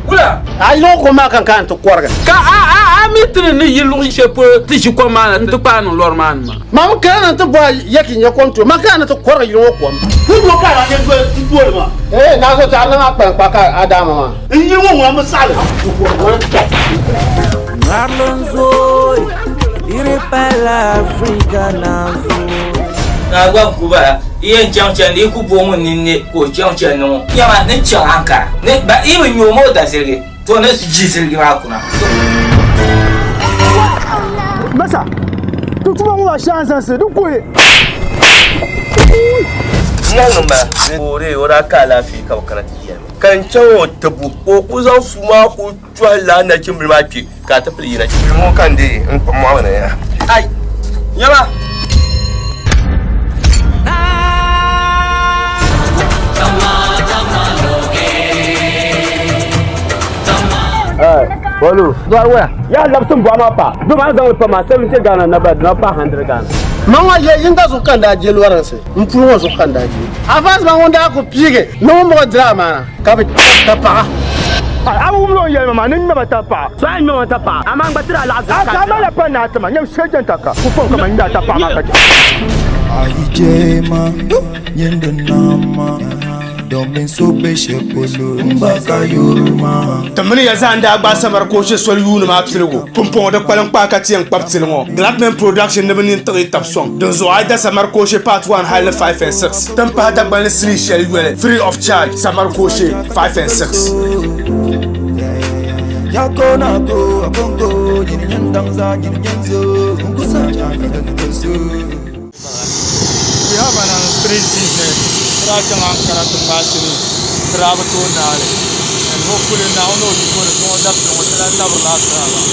Wula? A yi luɣi kom maa kan ka n ti kɔrigi. Ka a a a mi ti ni ni yi luɣi shɛli polo ti ʒi kom maa na nti kpaai niŋ lɔri maa ni maa. Ma mi kana na nti bɔhi ya ka nya kom ti o, ma kana ni ti kɔrigi yili ŋɔ kom. Pumpɔŋɔ ka a daa yɛn doli ti doli ma. Ee, naa so ti a niŋ a kpalikpa ka a daama maa. N yili ŋɔ ŋuna mi saɣili. Ŋarilim zooi, di di pala Africa naanzuu. Naa gba n-ku bala, yi yɛn chaŋ chandi yi ku bo ŋun nini ne ka o chaŋ chandi ŋɔ. Nyama ni chaŋ Ankara ni ba yi bi nya o ma o da ziligi, to ni ʒi ziligi maa kuna. Masa, ti tuma ŋɔ maa shee anzansi di kuhi. N bala. O dee o daa ka alaafee ka bi kana ti yɛli ma. Ka n chaŋ o tibu ka o ku zaŋ sua maa ku tɔhi lala nachimbili maa kpe ka a ti pili yina. Bili ŋɔ ka n deei n kpuɣi mɔɣu ni ya. Ai! Nyama! Bolu. Zuwari waya. Ya labisi m bɔɣu maa pa. Doo maa zaŋ li pa maa 70 Ghana na ba di na pa 100 Ghana. Man ŋɔ ye yinga zuɣu ka n daa je lɔrinsi. M puli ŋɔ zuɣu ka n daa je. Avance maa ŋun daa ku piigi ni ŋun mɔɣi diri amaana ka bi ka paɣa. A wum lo yɛli ma maa ni n ŋmɛma tapaɣa. So a yi ŋmɛma tapaɣa, amaa n gba tiri a laɣa zaa ka a mali pa ni a tima, nyam shɛjɛnta ka ku fɔŋ kaman ŋmɛ a tapaɣa maa ka chɛ. A yi je ma, nyindi nama, domin so be shɛli polo n gba ka yuri ma. Ti mini ya zaa n-daa gbaai Samari Kooshe soli yuuni maa piligu. Pumpɔŋɔ di kpalim kpaai ka ti yɛn kpabi tili ŋɔ. Gladman Production ni bɛ nini tiɣi yi tab sɔŋ. Dinzuɣu a yi da Samari Kooshe Part 1 hali ni 5 and 6, ti ni pahi Dagbanli sinii shɛli yoli free of charge, Samari Kooshe 5 and 6. We have an three season daa chaŋ Ankara ti ŋmaai sinii ti daa bi tooi naai li and hopefully Naawuni ni o yiko ni zuŋɔ dabisili ŋɔ ti lahi labirila Accra maa.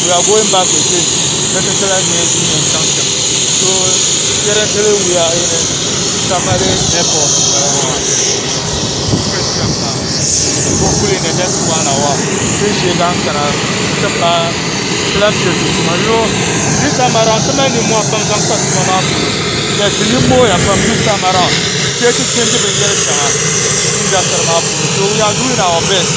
We are going back again ni ti ti lahi nya din yɛn chaŋ shɛm. So currently we are in Tamale airport m-bala ŋɔ maa. Hopefully in the next one hour ti ni sheegi Ankara ti paai ti lahi piɛ ti tuma. You know this time around ti mali nimmɔhi pam zaŋ kpa tuma maa polo. Yes, ti nimmooya pam this time around shee ti change binyɛri shɛŋa industry maa puuni. So we are doing our best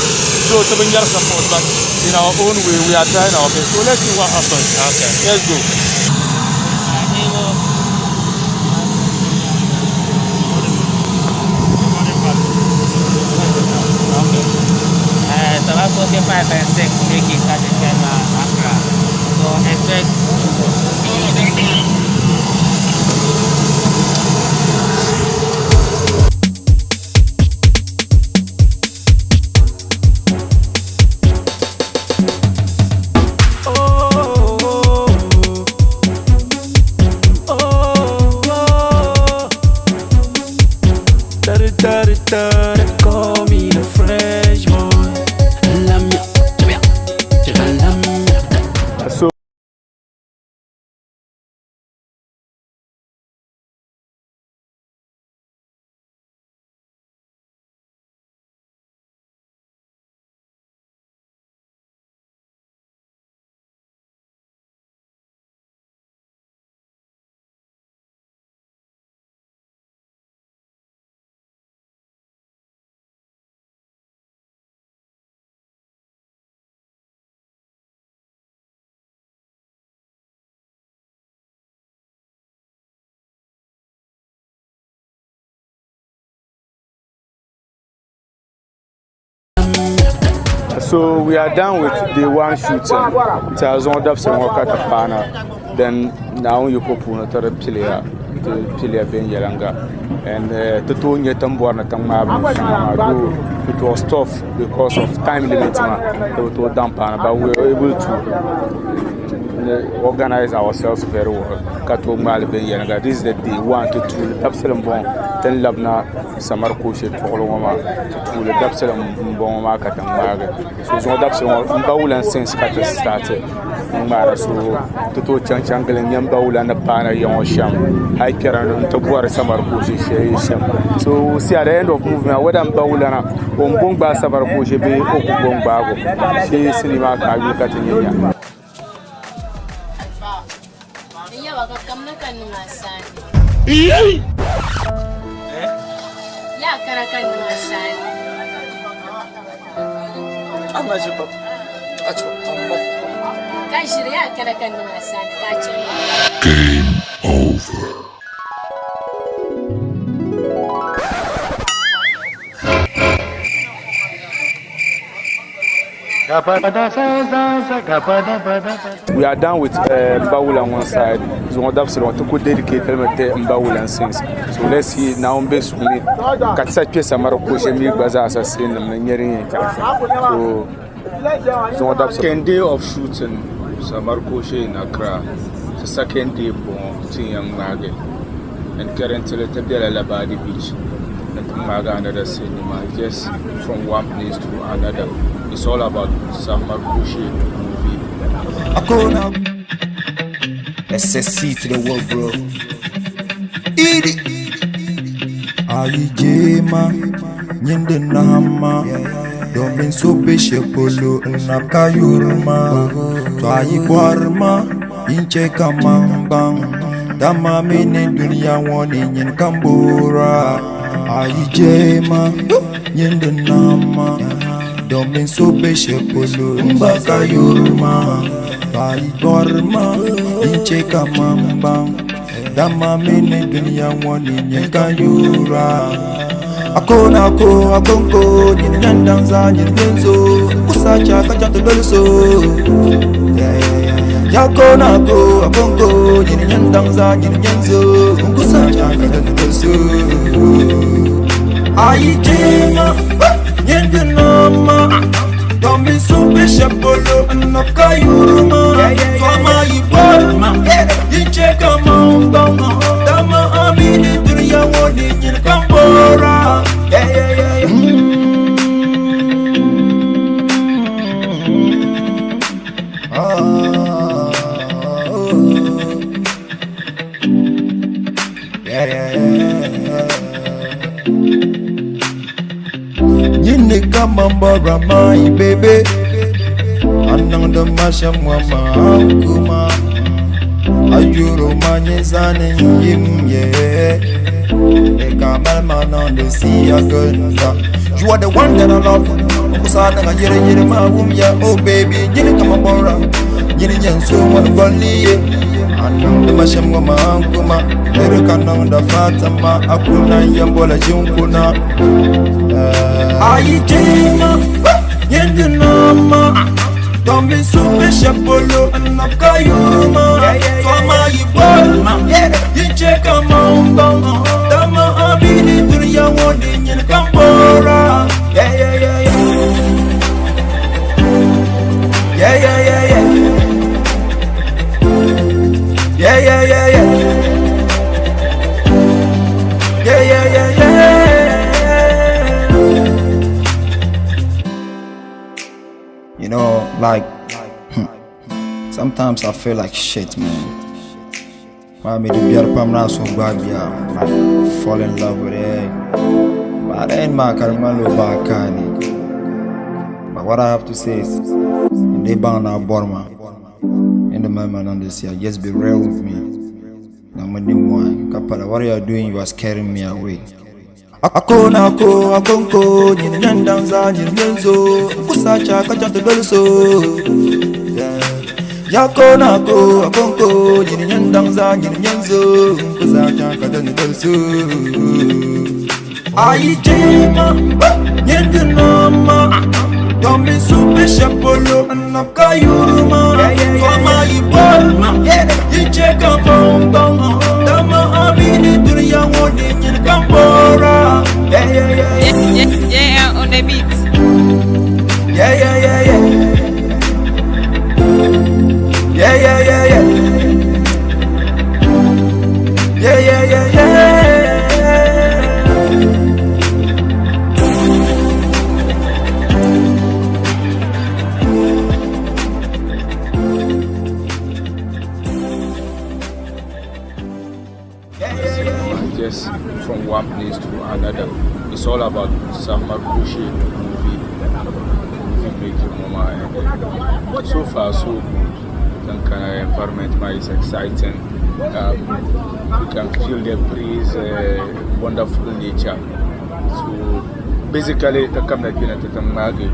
though ti bi nyari support but in our own way we are trying our best. So let's see what happens. Okay. Let's go. Sabah 45 and 6 make it at the Accra. So expect Call me the fresh boy. So So we are done with day one shooting. Ti a zuŋɔ dabisili ŋɔ ka ti paana. Then Naawuni yiko puuni ti di piliya ti piliya viɛnyɛliŋga and ti tooi nyɛ tin bɔri ni ti ŋmaai binshɛŋa maa though it was tough because of time limit maa ti bi tooi daŋ paana but we were able to organize ourselves very well ka tooi ŋmaai li viɛnyɛliŋga. This is the day one ti tuuli dabisili m-bɔŋɔ ti ni labina Samari Kooshe tuɣili ŋɔ maa ti tuuli dabisili m-bɔŋɔ maa ka ti ŋmaagi so zuŋɔ dabisili ŋɔ m ba Wulan since ka ti start n-ŋmaara so ti tooi chaŋ chaŋ gili n-nya m ba Wulan ni paana ya ŋɔ shɛm hali kpɛra nti bɔri Samari Kooshe shɛli shɛm so we will see at the end of movie maa whether m ba Wulana o ni bo n-gbaai Samari Kooshe bee o ku bo n-gbaagi o shee sinii maa ka a yuli ka ti nya nya. Game over. We are done with Mbawula ŋun side zuŋɔ dabisili ŋɔ ti ku dedicate li mi ti Mbawula since so let's see Naawuni be suhu ni ka ti sa kpe Samari Koshe mi gba zaa sa scene nim ni n-nyɛ din yɛn chaŋ shɛm so zuŋɔ dabisili Second day of shooting Samari Koshe in Accra ti second day m-bɔŋɔ ti ni yɛn ŋmaagi and currently ti bela Labadi beach ni ti ŋmaagi another scene maa just from one place to another it's all about Samar Koshe movie. SSC to the world, bro. Eat it. Ayi jema, nyindi nahama. Domin so be shɛli polo n na ka yuri ma. To a yi bɔri ma, yin chɛ ka man baŋ. Dama mi ni dunia ŋɔ ni nyini ka m boora. A yi je ma, nyini di nam ma. Domin so be shɛli polo m ba ka yuri ma ka yi bɔri ma n chɛ ka man baŋ dama mini dunia ŋɔ ni nyɛ ka yura akona ko akonko nyini nyandaŋ zaa nyini nyenzo kusacha ka chaŋ ti doli so yakona ko akonko nyini nyandaŋ zaa nyini nyenzo kusacha ka chaŋ ti doli so ayi jema nyindi nama domin so be shɛli polo n na ka yuri ma tɔma yi bɔri ma yi chɛ ka man baŋ dama a mi ni dunia ŋɔ ni nyini ka n bɔra. Yeah, yeah, yeah, yeah. Ah, oh. Yeah, yeah, yeah. Nyini ka man bɔra my baby A niŋdi ma shɛm ŋɔ maa kuma A yuri ma nyɛ zani yim yeah Ka mali ma niŋdi siya ginda You are the one that I love Kusa niŋa yiri yiri ma wum ya Oh baby nyini ka man bɔra Nyini nyɛ n so ŋɔ ni bolli ye A niŋdi ma shɛm ŋɔ maa kuma Niri ka niŋda Fatima A kuna yɛn bola ʒinkuna Ayi jema nyindi nama Domin so be shɛli polo n na ka yuri ma Tɔma yi bɔri ma yi chɛ ka man baŋ Dama a mi ni dunia ŋɔ ni nyini ka n bɔra Yeah, yeah, yeah, yeah. Yeah, yeah, yeah, yeah. Yeah, yeah, yeah, yeah. Yeah, yeah, yeah, yeah. You know, like, sometimes I feel like shit, man. Mami, the biar pam na so bad, yeah. Like, fall in love with it. But I ain't my karma bakani. But what I have to say is, in the bang na borma, in the man on this year, just be real with me. Kapala, what you are doing, you are scaring me away. Akona ko akonko nyini nyandanza nyini nyenzo kusacha ka chaŋ ti doli so yakona ko akonko nyini nyandanza nyini nyenzo kusacha ka chaŋ ti doli so ayi jema nyindi nama domin so be shɛli polo n na ka yuri ma tɔma yi bɔri ma yi chɛ ka man baŋ dama a mi ni dunia ŋɔ ni nyini ka n bɔra. Yeah, yeah, yeah, yeah. Yeah, on the beat. Yeah, yeah, yeah, yeah. Yeah, yeah, yeah, yeah. Yeah, yeah, yeah, yeah. Just from one place to another. It's all about Samarkushe movie making mama, and so far so good. The kind of environment ma is exciting. You can feel the breeze, wonderful nature. So basically, the kamna kina tatamage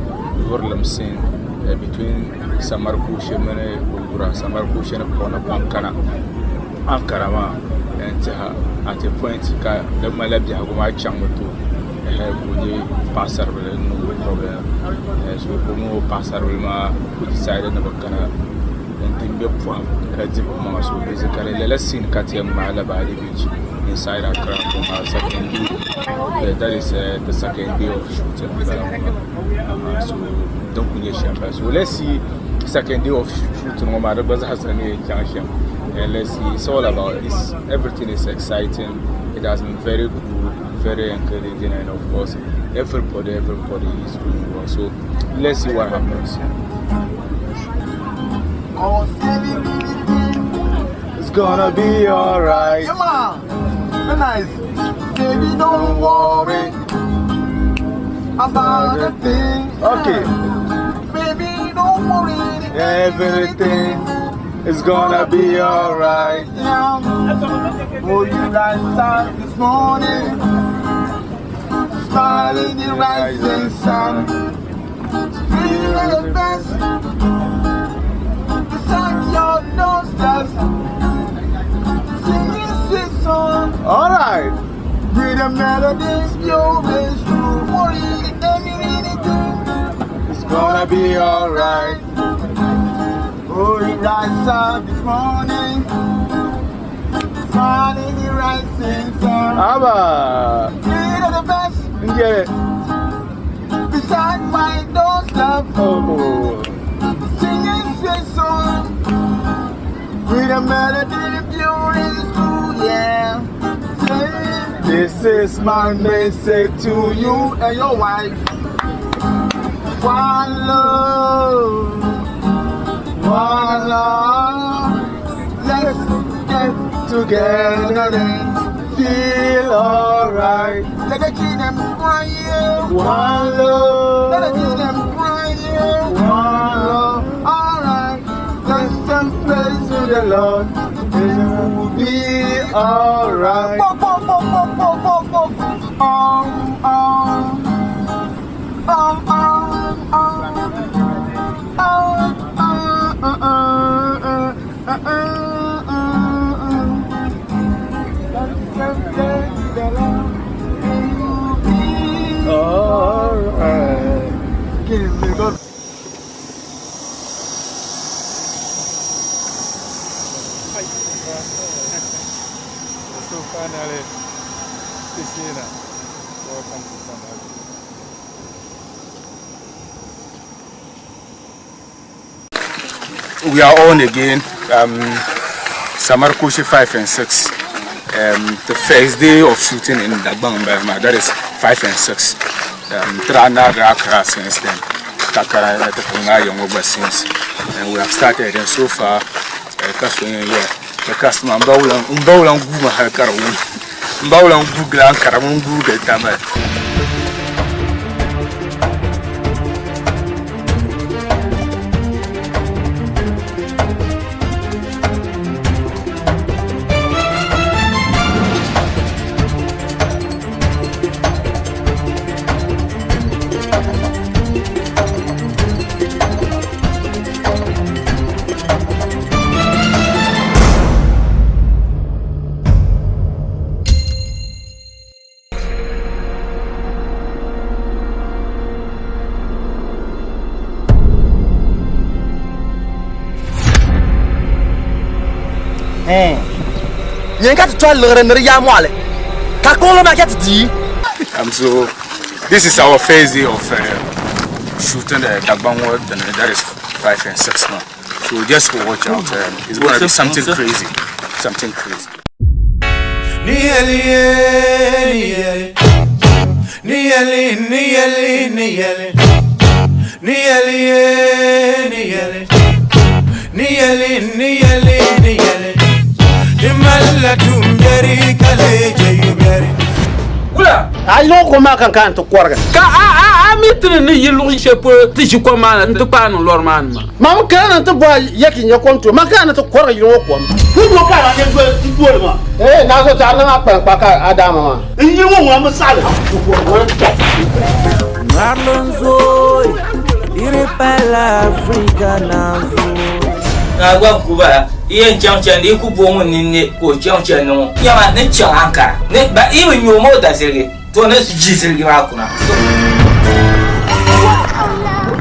yurlam scene between Samarkushe mene Ulgura, Samarkushe na kona pankana Ankara ma n tiɛha at a point ka di ŋmanila biɛhigu maa chaŋmi to ka o nyɛ paɣasaribili n niŋ o problem so o mini o paɣasaribili maa ku decide ni bi kana n ti ŋmɛ pɔhim ka di bi maŋa. So basically lala scene ka ti yɛn ŋmaai Labadi Beach inside Accra from our second day. That is the second day of shooting. So din ku nyɛ shɛm so let's see second day of shooting ŋɔ maa di gba zaa sa ni yɛn chaŋ shɛm. And let's see, it's all about this. Everything is exciting. It has been very cool, very encouraging, and of course, everybody is doing well. So let's see what happens. It's gonna be alright. Yeah, man. Nice. Baby, don't worry about a thing. Okay. Baby, don't worry. Everything is gonna be alright. Yeah. Oh, you rise up this morning, smiling the rising sun. Feel the best. Beside your doorstep. Singing sweet song. All right. With a melody, you is true. Worry, anything. It's gonna be alright. Oh, he rise up this morning. Finally, the rising sun. Abba. Feel the best. Yeah. Beside my doorstep. Oh. Singing sweet song. With a melody, beauty is true, yeah. Say, This is my message to you and your wife. One love, one love. Let's get together and feel alright. Let the children cry, yeah. One love. Let the children cry, yeah. One love. Alright, let's just praise to the Lord. It will be alright. Bo, bo, bo, bo, bo, bo, bo. Let's just praise the Lord. It will be Alright. Give me God. So finally, Christina, welcome to Tamale. We are on again. Samarkushi 5 and 6. The first day of shooting in Dagbang, that is 5 and 6. Trana Accra since then. Takara since. And we have started, and so far, the customer Mbawlan Guma Karamun Mbawlan Google Karamun Google Tamal. So this is our first day of shooting the Dagbang world, and that is 5 and 6 now. So just watch out. It's going to be something crazy. Something crazy. Wula. A yi ko ma kan kan to kɔrigi. Ka a mi tini ni yi luɣu shɛli polo ti ʒi kom maa na n ti kpaai niŋ lɔri maa ni maa. Mam kana ti bɔ yaki nya kom to ma kana ti kɔrigi yili ŋɔ kom. Kudu ka na ne ti doli ma. Ee na so ta niŋ a kpaŋ kpa ka a daama maa. N yi ŋɔ ŋɔ mi saɣali. Marlon iri pala Africa na Na gba kuba iye chaŋ chandi i ku bo ŋun ninni ka o chaŋ chandi ŋɔ nyɛma ni chaŋ Ankara ni ba i bi nyɛ o ma o da ziligi to ni ʒi ziligi maa kuna.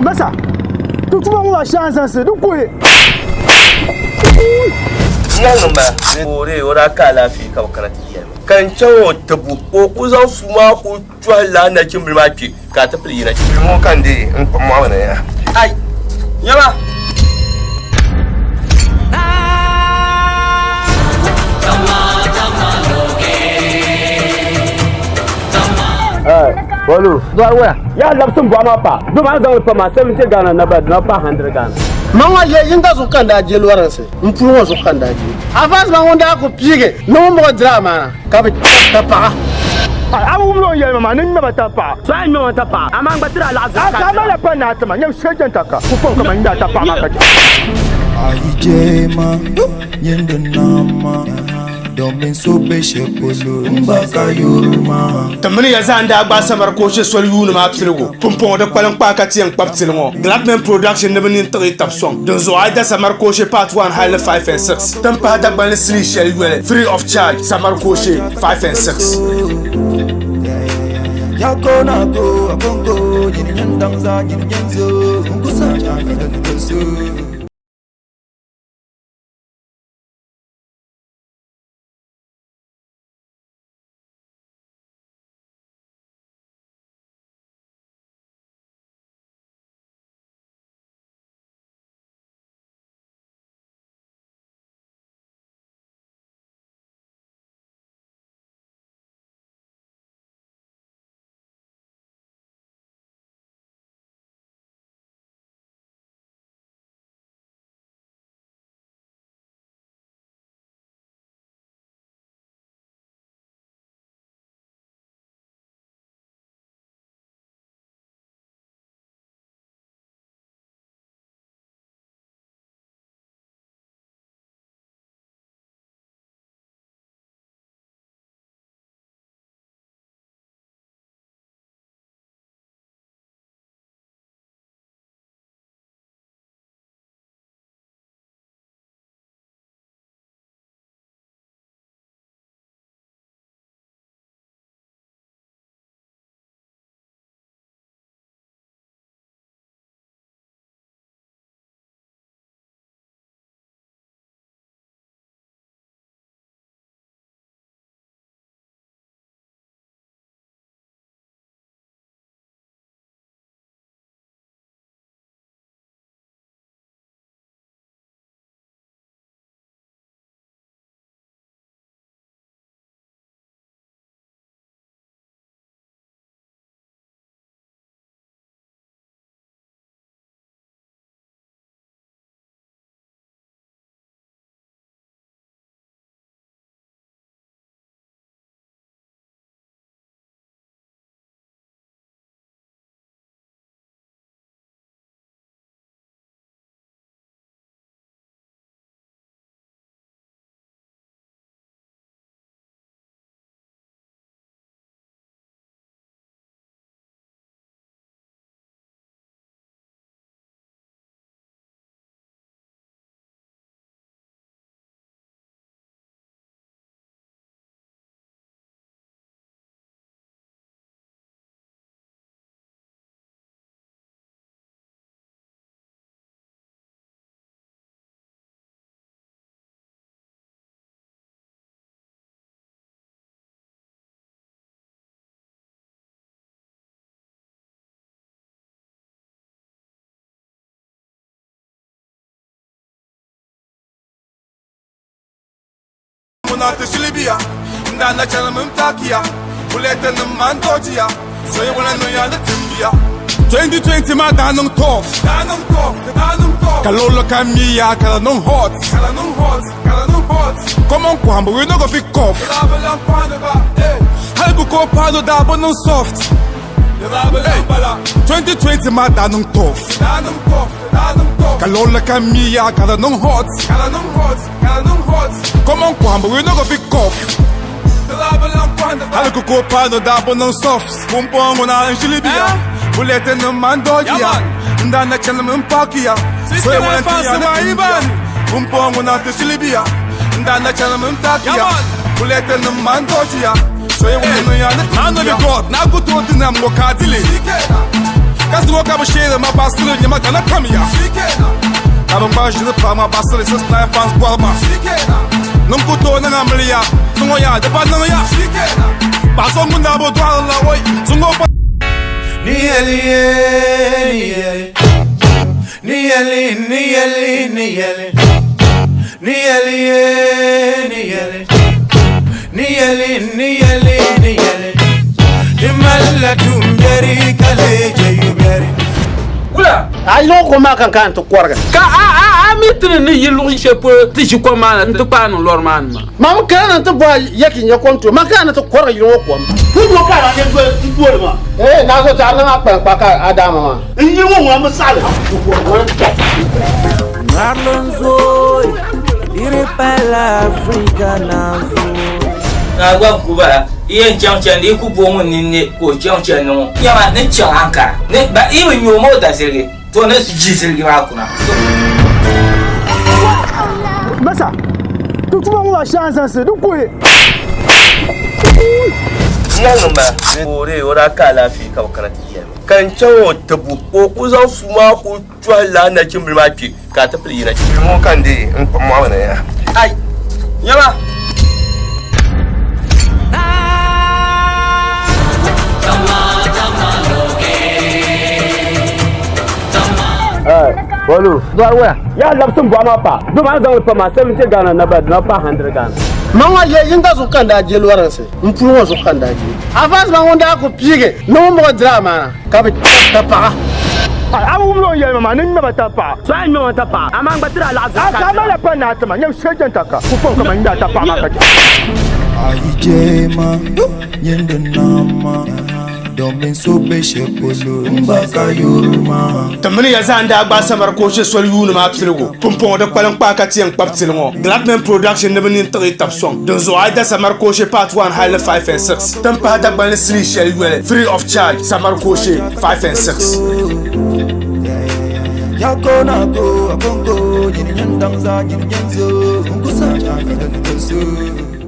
Basa, tu tuma ŋɔ maa shɛŋa zansi di kuhi. Ŋaŋ ba ore o daa ka alaafee ka bi kana ti yɛli ma ka n chaŋ o tibu ka o ku zaŋ suu maa ku tɔhi laa nachimbili maa kpe ka a ti pili yina ŋɔ ka n dee n kpuɣi mɔɣu ni ya. Ai, nyɛma. Bolu. Dɔr waya. Ya labsim bɔɣu maa pa. Bɛ maa zaŋ li pa maa 70 Ghana na ba na pa 100 Ghana. Ma ŋɔ ye yinga zuɣu ka n daa je lɔrinsi. N puli ŋɔ zuɣu ka n daa je. Avance ma ŋun daa ku piigi ni ŋun mɔgɔ dira amaana ka bi ta paɣa. A wum lo yɛlima maa ni ŋmɛ ba ta paɣa. So a yi ŋmɛ ma ta paɣa. Amaa n gba tiri a laɣa A ka ma la pa naa tima nyɛ shɛjɛn ta ka. Ku fɔn kama n daa ta paɣa maa ka chɛ. Ayijema, nyendo nama. Domin so be shɛli polo n gba ka yuri maa. Ti mini ya zaa n-daa gbaai Samari Kooshe soli yuuni maa piligu. Pumpɔŋɔ di kpalim kpaai ka ti yɛn kpabi tili ŋɔ. Gladman Production ni bɛ nini tiɣi yi tab sɔŋ. Dinzuɣu a yi da Samari Kooshe Part 1 hali ni 5 and 6, ti ni pahi Dagbanli sinii shɛli yoli free of charge, Samari Kooshe 5 and 6. Yako na go akongo nyini nyandangza nyini nyanzo ngusa chaka nyanzo. Muna ti shilibiya n-daa na chani mini taakiya bulɛtinim maa n-dɔɔjiya so yi wala niŋya ni timbiya 2020 maa daa niŋ tough daa niŋ tough di daa niŋ tough ka luɣili kam mi yaa ka di niŋ hot ka di niŋ hot ka di niŋ hot Common kɔhimbu we no go fit cough di daa bi lan paani ba eh hali kukoo paanu daa bi niŋ soft di daa bi lan bala 2020 maa daa niŋ tough daa niŋ tough di daa niŋ tough ka luɣili kam mi yaa ka di niŋ hot ka di niŋ hot ka di niŋ hot Common kɔhimbu we no go fit cough di daa bi lan paani ba hali kukoo paanu daa bi niŋ soft Pumpɔŋɔ ŋuna n ʒili bia bulɛtinim maa n-dɔɔjiya n daa na chanimi m paakiya so yi wala nti yaa ni timbiya Pumpɔŋɔ ŋuna ti ʒili bia n daa na chanimi m paakiya bulɛtinim maa n-dɔɔjiya so yi wala niŋ yaa ni timbiya Man no be God, na ku tooi ti nam ŋɔ ka a di li Ka zuŋɔ ka bɛ sheeri ma basiri nyɛma ka na kamiya Ka bɛ ŋma ʒiri paɣi ma basiri 6ix9ine fans bɔri ma Ni n ku tooi niŋ amiliya zuŋɔ yaa di pa niŋ ya Paɣa so ŋun daa bi dɔɣiri la oi zuŋɔ pa Ni yɛli ye, ni yɛli. Ni yɛli, ni yɛli, ni yɛli. Ni yɛli ye, ni yɛli. Ni yɛli, ni yɛli, ni yɛli. Di malila tuumbiɛri ka lee je yubiɛri. Wula? A yi niŋ kom maa ka n kana ti kɔrigi. Ka a a a mi ti ni ni yi luɣ shɛli polo ti ʒi kom maa na nti kpaai niŋ lɔri maa ni maa. Maa mi kana na nti bɔhi ya ka yi nya kom ti o, maa kana na ti kɔrigi yili ŋɔ kom. Pumpɔŋɔ ka a daa yɛn doli n-doli ma. Ee, naa so ti a niŋ a kpalikpa ka a daa ma maa. N yi ŋɔ ŋuna mi saɣili. Ŋarili n-zooi. Di pala Africa naanzuu. Naa gba n-ku bala, yi yɛn chaŋ chandi yi ku bo ŋun nini ne ka o chaŋ chandi ŋɔ. Nyama ni chaŋ Ankara ni ba yi bi nya o ma o da ziligi, to ni ʒi ziligi maa kuna. Masa, ti tuma ŋɔ maa shee anzansi di kuhi. N bala, o o daa ka alaafee ka bi kana ti yɛli ma. Ka n chaŋ o tibu ka o ku zaŋ sua maa ku tɔhi lala nachimbili maa kpe ka a ti pili yina. Bili ŋɔ ka n deei n kpuɣi mɔɣu ni ya. Ai! Nyama! Bolu. Dɔri waya. Yaa labisi n bɔɣu maa pa. Bɛ maa zaŋli pa maa 70 Ghana na ba dina pa 100 Ghana. Ma ŋɔ ye yinga zuɣu ka n daa je lɔrinsi n puli ŋɔ zuɣu ka n daa je. Avance ma ŋun daa ku piigi ni ŋun muɣi diri amaana ka bi tapaɣa. A wum o yɛlima maa ni ŋmɛ ba tapaɣa. So a yi ŋmɛ ma tapaɣa amaa n gba tiri a laɣa A ka mali pa naa tima nyɛ shee jɛnta ka ku fɔŋ kaman ŋmɛ a tapaɣa maa ka chɛ. A yi je ma nyindi nama domin so be shɛli polo n gba ka yuri ma. Ti mini ya zaa n-daa gbaai Samari Kooshe soli yuuni maa piligu. Pumpɔŋɔ di kpalim kpaai ka ti yɛn kpabi tili ŋɔ. Gladman Production ni bɛ nini tiɣi yi tab sɔŋ. Dinzuɣu a yi da Samari Kooshe Part 1 hali ni 5 and 6, ti ni pahi Dagbanli sinii shɛli yoli free of charge, Samari Kooshe 5 and 6. Yako na ko akongo nyini nyen dangza nyini nyen zo Ungusa chaka dani so.